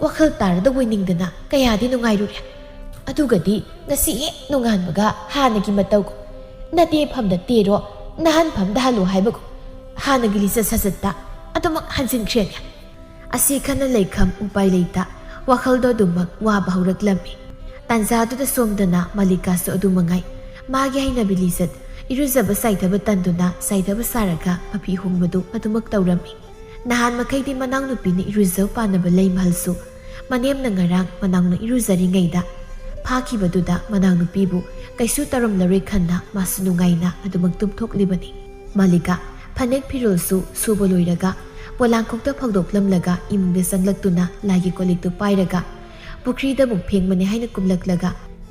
ꯋꯥꯈꯜ ꯇꯥꯔꯗꯧꯕꯣꯏ ꯅꯤꯡꯗꯅ ꯀꯌꯥꯗꯤ ꯅꯨꯡꯉꯥꯏꯔꯨꯔꯦ꯫ ꯑꯗꯨꯒꯗꯤ ꯉꯁꯤ ꯍꯦꯛ ꯅꯣꯡꯉꯥꯟꯕꯒ ꯍꯥꯟꯅꯒꯤ ꯃꯇꯧꯒꯨꯝ ꯅꯇꯦꯐꯝꯗ ꯇꯦꯔꯣ, ꯅꯥꯍꯟꯐꯝꯗ ꯍꯜꯂꯣ ꯍꯥꯏꯕꯒꯨꯝ ꯍꯥꯟꯅꯒꯤ ꯂꯤꯆꯠ ꯁꯥꯖꯠꯇ ꯑꯗꯨꯃꯛ ꯍꯟꯖꯤꯟꯈ꯭ꯔꯦꯅꯦ?" ꯑꯁꯤ ꯈꯟꯅ ꯂꯩꯈꯝ ꯎꯄꯥꯏ ꯂꯩꯇ ꯋꯥꯈꯜꯗꯣ ꯑꯗꯨꯃꯛ ꯋꯥꯕ ꯍꯧꯔꯛꯂꯝꯃꯤ꯫ ꯇꯥꯟꯖꯥꯗꯨꯗ ꯁꯣꯝꯗꯅ ꯃꯥꯂꯤꯀꯥꯁꯨ ꯑꯗꯨ ꯃꯉꯥꯏ꯫ ꯃꯥꯒꯤ ꯍꯩꯅꯕꯤ ꯂꯤꯆꯠ ꯏꯔꯨꯖꯕ ꯆꯥꯏꯊꯕ ꯇꯟꯗꯨꯅ ꯆꯥꯏꯊꯕ ꯁꯥꯔꯒ ꯃꯐꯤ ꯍꯣꯡꯕꯗꯨ ꯑꯗꯨꯃꯛ ꯇꯧꯔꯝꯃꯤ꯫ ꯅꯍꯥꯟ ꯃꯈꯩꯗꯤ ꯃꯅꯥꯎꯅꯨꯄꯤꯅ ꯏꯔꯨꯖꯧ ꯄꯥꯟꯅꯕ ꯂꯩꯃꯍꯜꯁꯨ ꯃꯅꯦꯝꯅ ꯉꯔꯥꯡ ꯃꯅꯥꯎꯅ ꯏꯔꯨꯖꯔꯤꯉꯩꯗ ꯐꯥꯈꯤꯕꯗꯨꯗ ꯃꯅꯥꯎꯅꯨꯄꯤꯕꯨ ꯀꯩꯁꯨ ꯇꯧꯔꯝꯂꯔꯣꯏ ꯈꯟꯅ ꯃꯥꯁꯨ ꯅꯨꯡꯉꯥꯏꯅ ꯑꯗꯨꯃꯛ ꯇꯨꯝꯊꯣꯛꯂꯤꯕꯅꯤ꯫ ꯃꯥꯂꯤꯀꯥ ꯐꯅꯦꯛ ꯐꯤꯔꯣꯜꯁꯨ ꯁꯨꯕ ꯂꯣꯏꯔꯒ ꯄꯣꯂꯥꯡꯈꯣꯛꯇ ꯐꯧꯗꯣꯛꯂꯝꯂꯒ ꯏꯃꯨꯡꯗ ꯆꯪꯂꯛꯇꯨꯅ ꯂꯥꯏꯒꯤ ꯀꯣꯜ ꯂꯤꯛꯇꯨ ꯄꯥꯏꯔꯒ ꯄꯨꯈ꯭ꯔꯤꯗ ꯑꯃꯨꯛ ꯐꯦꯡꯕꯅꯤ ꯍꯥꯏꯅ ꯀꯨꯝꯂꯛꯂꯒ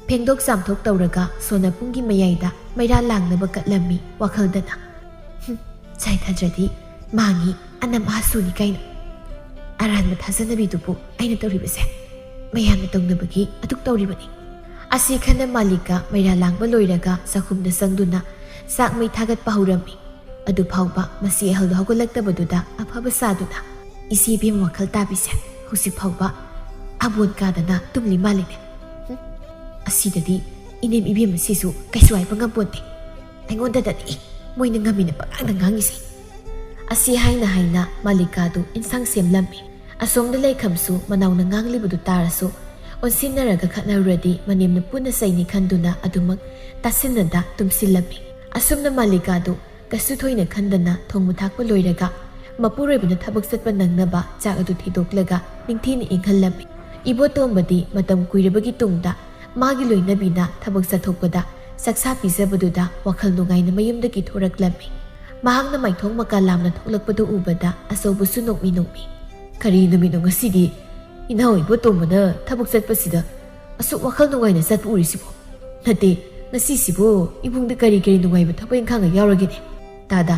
ꯐꯦꯡꯗꯣꯛ ꯆꯥꯝꯊꯣꯛ ꯇꯧꯔꯒ ꯁꯣꯅ ꯄꯨꯡꯒꯤ ꯃꯌꯥꯏꯗ ꯃꯩꯔꯥ ꯂꯥꯡꯅꯕ ꯀꯠꯂꯝꯃꯤ ꯋꯥꯈꯜꯗꯅ꯫ "ꯍꯨꯝ, ꯆꯥꯏꯊꯗ꯭ꯔꯗꯤ ꯃꯥꯡꯉꯤ, ꯑꯅꯝ ꯑꯍꯥꯁꯨꯅꯤ ꯀꯩꯅꯣ꯫ ꯑꯔꯥꯟꯕ ꯊꯥꯖꯅꯕꯤꯗꯨꯕꯨ ꯑꯩꯅ ꯇꯧꯔꯤꯕꯁꯦ ꯃꯌꯥꯝꯅ ꯇꯧꯅꯕꯒꯤ ꯑꯗꯨꯛ ꯇꯧꯔꯤꯕꯅꯤ"꯫ ꯑꯁꯤ ꯈꯟꯅ ꯃꯥꯂꯤꯀꯥ ꯃꯩꯔꯥ ꯂꯥꯡꯕ ꯂꯣꯏꯔꯒ ꯆꯥꯛꯈꯨꯝꯗ ꯆꯪꯗꯨꯅ ꯆꯥꯛ ꯃꯩ ꯊꯥꯒꯠꯄ ꯍꯧꯔꯝꯃꯤ꯫ ꯑꯗꯨ ꯐꯥꯎꯕ ꯃꯁꯤ ꯑꯍꯜꯗꯣ ꯍꯧꯒꯠꯂꯛꯇꯕꯗꯨꯗ ꯑꯐꯕ ꯁꯥꯗꯨꯅ, "ꯏꯆꯦ ꯏꯕꯦꯝꯃ ꯋꯥꯈꯜ ꯇꯥꯕꯤꯁꯦ ꯍꯧꯖꯤꯛ ꯐꯥꯎꯕ ꯑꯕꯣꯟ ꯀꯥꯗꯅ ꯇꯨꯝꯂꯤ ꯃꯥꯜꯂꯤꯅꯦ꯫ ꯍꯨꯝ, ꯑꯁꯤꯗꯗꯤ ꯏꯅꯦꯝ ꯏꯕꯦꯝꯃ ꯁꯤꯁꯨ ꯀꯩꯁꯨ ꯍꯥꯏꯕ ꯉꯝꯄꯣꯟꯇꯦ꯫ ꯑꯩꯉꯣꯟꯗꯗꯅꯤ ꯃꯣꯏꯅ ꯉꯝꯃꯤꯅ ꯄꯉꯥꯡꯗ ꯉꯥꯡꯉꯤꯁꯦ"꯫ ꯑꯁꯤ ꯍꯥꯏꯅ ꯍꯥꯏꯅ ꯃꯥꯂꯤꯀꯥꯗꯨ ꯏꯟꯁꯥꯡ ꯁꯦꯝꯂꯝꯃꯤ꯫ ꯑꯁꯣꯝꯗ ꯂꯩꯈꯝꯁꯨ ꯃꯅꯥꯎꯅ ꯉꯥꯡꯂꯤꯕꯗꯨ ꯇꯥꯔꯁꯨ ꯑꯣꯟꯁꯤꯟꯅꯔꯒ ꯈꯠꯅꯔꯨꯔꯗꯤ ꯃꯅꯦꯝꯅ ꯄꯨꯟꯅ ꯆꯩꯅꯤ ꯈꯟꯗꯨꯅ ꯑꯗꯨꯃꯛ ꯇꯥꯁꯤꯟꯅꯗ ꯇꯨꯝꯁꯤꯜꯂꯝꯃꯤ꯫ ꯑꯁꯨꯝꯅ ꯃꯥꯂꯤꯀꯥꯗꯨ ꯀꯩꯁꯨ ꯊꯣꯏꯅ ꯈꯟꯗꯅ ꯊꯣꯡꯕ ꯊꯥꯛꯄ ꯂꯣꯏꯔꯒ ꯃꯄꯨꯔꯣꯏꯕꯅ ꯊꯕꯛ ꯆꯠꯄ ꯅꯪꯅꯕ ꯆꯥꯛ ꯑꯗꯨ ꯊꯤꯗꯣꯛꯂꯒ ꯅꯤꯡꯊꯤꯅ ꯏꯪꯍꯜꯂꯝꯃꯤ꯫ ꯏꯕꯣꯇꯣꯝꯕꯗꯤ ꯃꯇꯝ ꯀꯨꯏꯔꯕꯒꯤ ꯇꯨꯡꯗ ꯃꯥꯒꯤ ꯂꯣꯏꯅꯕꯤꯅ ꯊꯕꯛ ꯆꯠꯊꯣꯛꯄꯗ ꯆꯥꯛꯁꯥ ꯄꯤꯖꯕꯗꯨꯗ ꯋꯥꯈꯜ ꯅꯨꯡꯉꯥꯏꯅ ꯃꯌꯨꯝꯗꯒꯤ ꯊꯣꯔꯛꯂꯝꯃꯤ꯫ ꯃꯍꯥꯛꯅ ꯃꯥꯏꯊꯣꯡ ꯃꯀꯥ ꯂꯥꯝꯅ ꯊꯣꯛꯂꯛꯄꯗꯨ ꯎꯕꯗ ꯑꯆꯧꯕꯁꯨ ꯅꯣꯛꯃꯤ ꯅꯣꯛꯃꯤ꯫ "ꯀꯔꯤ ꯅꯨꯃꯤꯠꯅꯣ ꯉꯁꯤꯗꯤ? ꯏꯅꯥꯎ ꯏꯕꯣꯇꯣꯝꯕꯅ ꯊꯕꯛ ꯆꯠꯄꯁꯤꯗ ꯑꯁꯨꯛ ꯋꯥꯈꯜ ꯅꯨꯡꯉꯥꯏꯅ ꯆꯠꯄ ꯎꯔꯤꯁꯤꯕꯣ? ꯅꯠꯇꯦ, ꯉꯁꯤꯁꯤꯕꯨ ꯏꯕꯨꯡꯗ ꯀꯔꯤ ꯀꯔꯤ ꯅꯨꯡꯉꯥꯏꯕ ꯊꯕꯛ ꯏꯪꯈꯥꯡꯒ ꯌꯥꯎꯔꯒꯦꯅꯦ?" "ꯇꯥꯗ,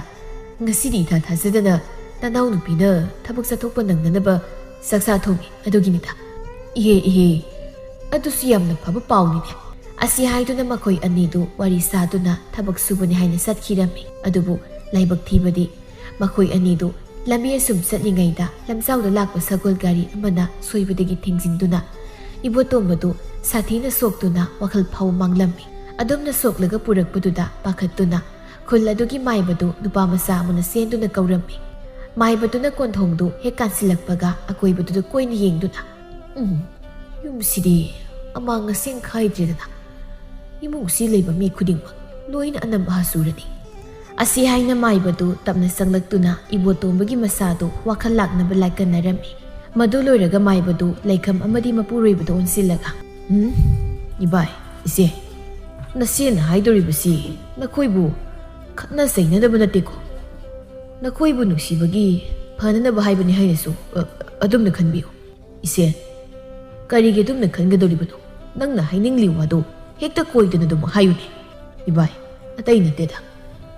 ꯉꯁꯤꯗꯤ ꯏꯊꯥ ꯊꯥꯖꯗꯅ ꯅꯅꯥꯎꯅꯨꯄꯤꯅ ꯊꯕꯛ ꯆꯠꯊꯣꯛꯄ ꯅꯪꯅꯅꯕ ꯆꯥꯛꯆꯥ ꯊꯣꯡꯉꯤ, ꯑꯗꯨꯒꯤꯅꯤꯗ꯫" "ꯏꯍꯦ, ꯏꯍꯦ, ꯑꯗꯨꯁꯨ ꯌꯥꯝꯅ ꯐꯕ ꯄꯥꯎꯅꯤꯅꯦ꯫" ꯑꯁꯤ ꯍꯥꯏꯗꯨꯅ ꯃꯈꯣꯏ ꯑꯅꯤꯗꯨ ꯋꯥꯔꯤ ꯁꯥꯗꯨꯅ ꯊꯕꯛ ꯁꯨꯕꯅꯤ ꯍꯥꯏꯅ ꯆꯠꯈꯤꯔꯝꯃꯤ꯫ ꯑꯗꯨꯕꯨ ꯂꯥꯏꯕꯛ ꯊꯤꯕꯗꯤ ꯃꯈꯣꯏ ꯑꯅꯤꯗꯨ ꯂꯝꯕꯤ ꯑꯁꯨꯝ ꯆꯠꯂꯤꯉꯩꯗ ꯂꯝꯖꯥꯎꯗ ꯂꯥꯛꯄ ꯁꯒꯣꯜ ꯒꯥꯔꯤ ꯑꯃꯅ ꯁꯣꯏꯕꯗꯒꯤ ꯊꯦꯡꯖꯤꯟꯗꯨꯅ ꯏꯕꯣꯇꯣꯝꯕꯗꯨ ꯁꯥꯊꯤꯅ ꯁꯣꯛꯇꯨꯅ ꯋꯥꯈꯜ ꯐꯥꯎ ꯃꯥꯡꯂꯝꯃꯤ꯫ ꯑꯗꯨꯝꯅ ꯁꯣꯛꯂꯒ ꯄꯨꯔꯛꯄꯗꯨꯗ ꯄꯥꯈꯠꯇꯨꯅ ꯈꯨꯜ ꯑꯗꯨꯒꯤ ꯃꯥꯏꯕꯗꯨ ꯅꯨꯄꯥ ꯃꯆꯥ ꯑꯃꯅ ꯆꯦꯟꯗꯨꯅ ꯀꯧꯔꯝꯃꯤ꯫ ꯃꯥꯏꯕꯗꯨꯅ ꯀꯣꯟꯊꯣꯡꯗꯨ ꯍꯦꯛ ꯀꯥꯟꯁꯤꯜꯂꯛꯄꯒ ꯑꯀꯣꯏꯕꯗꯨꯗ ꯀꯣꯏꯅ ꯌꯦꯡꯗꯨꯅ, "ꯎꯝ, ꯌꯨꯝꯁꯤꯗꯤ ꯑꯃꯥꯡ ꯑꯁꯦꯡ ꯈꯥꯏꯗ꯭ꯔꯦꯗꯅ꯫ ꯏꯃꯨꯡꯁꯤ ꯂꯩꯕ ꯃꯤ ꯈꯨꯗꯤꯡꯃꯛ ꯂꯣꯏꯅ ꯑꯅꯝ ꯑꯍꯥ ꯆꯨꯔꯅꯤ꯫" ꯑꯁꯤ ꯍꯥꯏꯅ ꯃꯥꯏꯕꯗꯨ ꯇꯞꯅ ꯆꯪꯂꯛꯇꯨꯅ ꯏꯕꯣꯇꯣꯝꯕꯒꯤ ꯃꯆꯥꯗꯨ ꯋꯥꯈꯜ ꯂꯥꯛꯅꯕ ꯂꯥꯏꯀꯠꯅꯔꯝꯃꯤ꯫ ꯃꯗꯨ ꯂꯣꯏꯔꯒ ꯃꯥꯏꯕꯗꯨ ꯂꯩꯈꯝ ꯑꯃꯗꯤ ꯃꯄꯨꯔꯣꯏꯕꯗ ꯑꯣꯟꯁꯤꯜꯂꯒ, "ꯎꯝ, ꯏꯕꯥꯏ, ꯏꯆꯦ, ꯅꯆꯦꯅ ꯍꯥꯏꯗꯧꯔꯤꯕꯁꯤ ꯅꯈꯣꯏꯕꯨ ꯈꯠꯅ ꯆꯩꯅꯅꯕ ꯅꯠꯇꯦꯀꯣ꯫ ꯅꯈꯣꯏꯕꯨ ꯅꯨꯡꯁꯤꯕꯒꯤ ꯐꯅꯅꯕ ꯍꯥꯏꯕꯅꯤ ꯍꯥꯏꯅꯁꯨ, ꯑ, ꯑꯗꯨꯝꯅ ꯈꯟꯕꯤꯌꯨ꯫" "ꯏꯆꯦ, ꯀꯔꯤꯒꯤ ꯑꯗꯨꯝꯅ ꯈꯟꯒꯗꯧꯔꯤꯕꯅꯣ? ꯅꯪꯅ ꯍꯥꯏꯅꯤꯡꯂꯤ ꯋꯥꯗꯨ ꯍꯦꯛꯇ ꯀꯣꯏꯗꯅ ꯑꯗꯨꯝ ꯍꯥꯏꯌꯨꯅꯦ꯫" "ꯏꯕꯥꯏ, ꯑꯇꯩ ꯅꯠꯇꯦꯗ,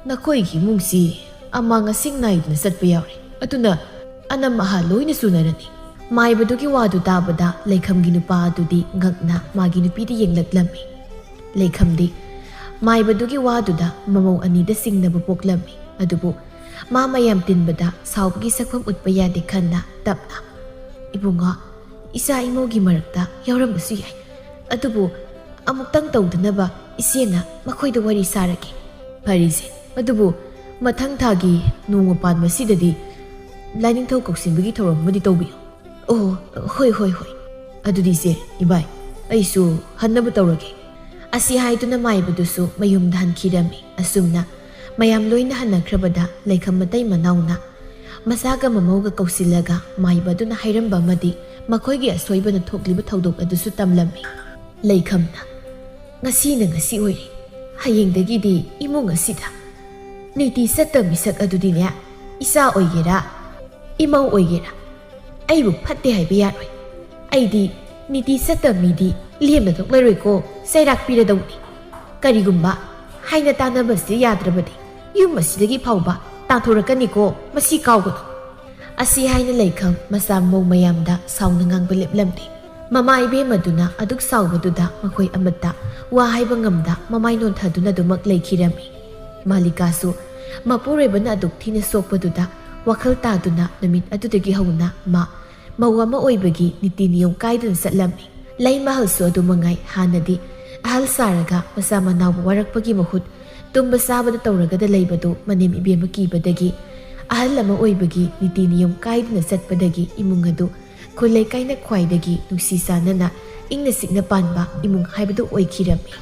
ꯅꯈꯣꯏꯒꯤ ꯏꯃꯨꯡꯁꯤ ꯑꯃꯥꯡ ꯑꯁꯦꯡ ꯅꯥꯏꯗꯅ ꯆꯠꯄ ꯌꯥꯎꯔꯦ꯫ ꯑꯗꯨꯅ ꯑꯅꯝ ꯑꯍꯥ ꯂꯣꯏꯅ ꯆꯨꯅꯔꯅꯤ꯫" ꯃꯥꯏꯕꯗꯨꯒꯤ ꯋꯥꯗꯨ ꯇꯥꯕꯗ ꯂꯩꯈꯝꯒꯤ ꯅꯨꯄꯥ ꯑꯗꯨꯗꯤ ꯉꯛꯅ ꯃꯥꯒꯤ ꯅꯨꯄꯤꯗ ꯌꯦꯡꯂꯛꯂꯝꯃꯤ꯫ ꯂꯩꯈꯝꯗꯤ ꯃꯥꯏꯕꯗꯨꯒꯤ ꯋꯥꯗꯨꯗ ꯃꯃꯧ ꯑꯅꯤꯗ ꯆꯤꯡꯅꯕ ꯄꯣꯛꯂꯝꯃꯤ꯫ ꯑꯗꯨꯕꯨ ꯃꯥ ꯃꯌꯥꯝ ꯇꯤꯟꯕꯗ ꯁꯥꯎꯕꯒꯤ ꯁꯛꯐꯝ ꯎꯠꯄ ꯌꯥꯗꯦ ꯈꯟꯅ ꯇꯞꯅ, "ꯏꯕꯨꯡꯉꯣ, ꯏꯆꯥ ꯏꯃꯧꯒꯤ ꯃꯔꯛꯇ ꯌꯥꯎꯔꯝꯕꯁꯨ ꯌꯥꯏ꯫ ꯑꯗꯨꯕꯨ ꯑꯃꯨꯛꯇꯪ ꯇꯧꯗꯅꯕ ꯏꯆꯦꯅ ꯃꯈꯣꯏꯗ ꯋꯥꯔꯤ ꯁꯥꯔꯒꯦ꯫" "ꯐꯔꯦꯁꯦ, ꯑꯗꯨꯕꯨ ꯃꯊꯪ ꯊꯥꯒꯤ ꯅꯣꯡꯃ ꯄꯥꯟꯕꯁꯤꯗꯗꯤ ꯂꯥꯏꯅꯤꯡꯊꯧ ꯀꯧꯁꯤꯟꯕꯒꯤ ꯊꯧꯔꯝ ꯑꯃꯗꯤ ꯇꯧꯕꯤꯌꯨ꯫" "ꯑꯣ, ꯍꯣꯏ, ꯍꯣꯏ, ꯍꯣꯏ꯫ ꯑꯗꯨꯗꯤ ꯏꯆꯦ, ꯏꯕꯥꯏ, ꯑꯩꯁꯨ ꯍꯟꯅꯕ ꯇꯧꯔꯒꯦ꯫" ꯑꯁꯤ ꯍꯥꯏꯗꯨꯅ ꯃꯥꯏꯕꯗꯨꯁꯨ ꯃꯌꯨꯝꯗ ꯍꯟꯈꯤꯔꯝꯃꯤ꯫ ꯑꯁꯨꯝꯅ ꯃꯌꯥꯝ ꯂꯣꯏꯅ ꯍꯟꯅꯈ꯭ꯔꯕꯗ ꯂꯩꯈꯝ ꯃꯇꯩ ꯃꯅꯥꯎꯅ ꯃꯆꯥꯒ ꯃꯃꯧꯒ ꯀꯧꯁꯤꯜꯂꯒ ꯃꯥꯏꯕ ꯑꯗꯨꯅ ꯍꯥꯏꯔꯝꯕ ꯑꯃꯗꯤ ꯃꯈꯣꯏꯒꯤ ꯑꯁꯣꯏꯕꯅ ꯊꯣꯛꯂꯤꯕ ꯊꯧꯗꯣꯛ ꯑꯗꯨꯁꯨ ꯇꯝꯂꯝꯃꯤ꯫ ꯂꯩꯈꯝꯅ, "ꯉꯁꯤꯅ ꯉꯁꯤ ꯑꯣꯏꯔꯦ, ꯍꯌꯦꯡꯗꯒꯤꯗꯤ ꯏꯃꯨꯡ ꯑꯁꯤꯗ ꯅꯤꯇꯤ ꯆꯠꯇ ꯃꯤꯁꯛ ꯑꯗꯨꯗꯤꯅꯦ, ꯏꯆꯥ ꯑꯣꯏꯒꯦꯔꯥ, ꯏꯃꯧ ꯑꯣꯏꯒꯦꯔꯥ, ꯑꯩꯕꯨ ꯐꯠꯇꯦ ꯍꯥꯏꯕ ꯌꯥꯔꯣꯏ꯫ ꯑꯩꯗꯤ ꯅꯤꯇꯤ ꯆꯠꯇ ꯃꯤꯗꯤ ꯂꯦꯝꯅ ꯇꯣꯛꯂꯔꯣꯏꯀꯣ, ꯆꯩꯔꯥꯛ ꯄꯤꯔꯗꯧꯅꯤ꯫ ꯀꯔꯤꯒꯨꯝꯕ ꯍꯥꯏꯅ ꯇꯥꯅꯕꯁꯤ ꯌꯥꯗ꯭ꯔꯕꯗꯤ ꯌꯨꯝ ꯑꯁꯤꯗꯒꯤ ꯐꯥꯎꯕ ꯇꯥꯟꯊꯣꯔꯛꯀꯅꯤꯀꯣ, ꯃꯁꯤ ꯀꯥꯎꯒꯅꯨ"꯫ ꯑꯁꯤ ꯍꯥꯏꯅ ꯂꯩꯈꯝ ꯃꯆꯥ ꯃꯃꯧ ꯃꯌꯥꯝꯗ ꯁꯥꯎꯅ ꯉꯥꯡꯕ ꯂꯦꯞꯂꯝꯗꯦ꯫ ꯃꯃꯥ ꯏꯕꯦꯝꯃꯗꯨꯅ ꯑꯗꯨꯛ ꯁꯥꯎꯕꯗꯨꯗ ꯃꯈꯣꯏ ꯑꯃꯠꯇ ꯋꯥ ꯍꯥꯏꯕ ꯉꯝꯗ ꯃꯃꯥꯏ ꯅꯣꯟꯊꯗꯨꯅ ꯑꯗꯨꯃꯛ ꯂꯩꯈꯤꯔꯝꯃꯤ꯫ ꯃꯥꯂꯤꯀꯥꯁꯨ ꯃꯄꯨꯔꯣꯏꯕꯅ ꯑꯗꯨꯛ ꯊꯤꯅ ꯁꯣꯛꯄꯗꯨꯗ ꯋꯥꯈꯜ ꯇꯥꯗꯨꯅ ꯅꯨꯃꯤꯠ ꯑꯗꯨꯗꯒꯤ ꯍꯧꯅ ꯃꯥ ꯃꯧ ꯑꯃ ꯑꯣꯏꯕꯒꯤ ꯅꯤꯇꯤ ꯅꯤꯌꯣꯝ ꯀꯥꯏꯗꯅ ꯆꯠꯂꯝꯃꯤ꯫ ꯂꯩꯃꯍꯜꯁꯨ ꯑꯗꯨ ꯃꯉꯥꯏ, ꯍꯥꯟꯅꯗꯤ ꯑꯍꯜ ꯁꯥꯔꯒ ꯃꯆꯥ ꯃꯅꯥꯎꯕꯨ ꯋꯥꯔꯛꯄꯒꯤ ꯃꯍꯨꯠ ꯇꯨꯝꯕ ꯆꯥꯕꯗ ꯇꯧꯔꯒꯗ ꯂꯩꯕꯗꯨ ꯃꯅꯦꯝ ꯏꯕꯦꯝꯃ ꯀꯤꯕꯗꯒꯤ ꯑꯍꯜ ꯑꯃ ꯑꯣꯏꯕꯒꯤ ꯅꯤꯇꯤ ꯅꯤꯌꯣꯝ ꯀꯥꯏꯗꯅ ꯆꯠꯄꯗꯒꯤ ꯏꯃꯨꯡ ꯑꯗꯨ ꯈꯨꯜ ꯂꯩꯀꯥꯏꯅ ꯈ꯭ꯋꯥꯏꯗꯒꯤ ꯅꯨꯡꯁꯤ ꯆꯥꯟꯅꯅ ꯏꯪꯅ ꯆꯤꯛꯅ ꯄꯥꯟꯕ ꯏꯃꯨꯡ ꯍꯥꯏꯕꯗꯨ ꯑꯣꯏꯈꯤꯔꯝꯃꯤ꯫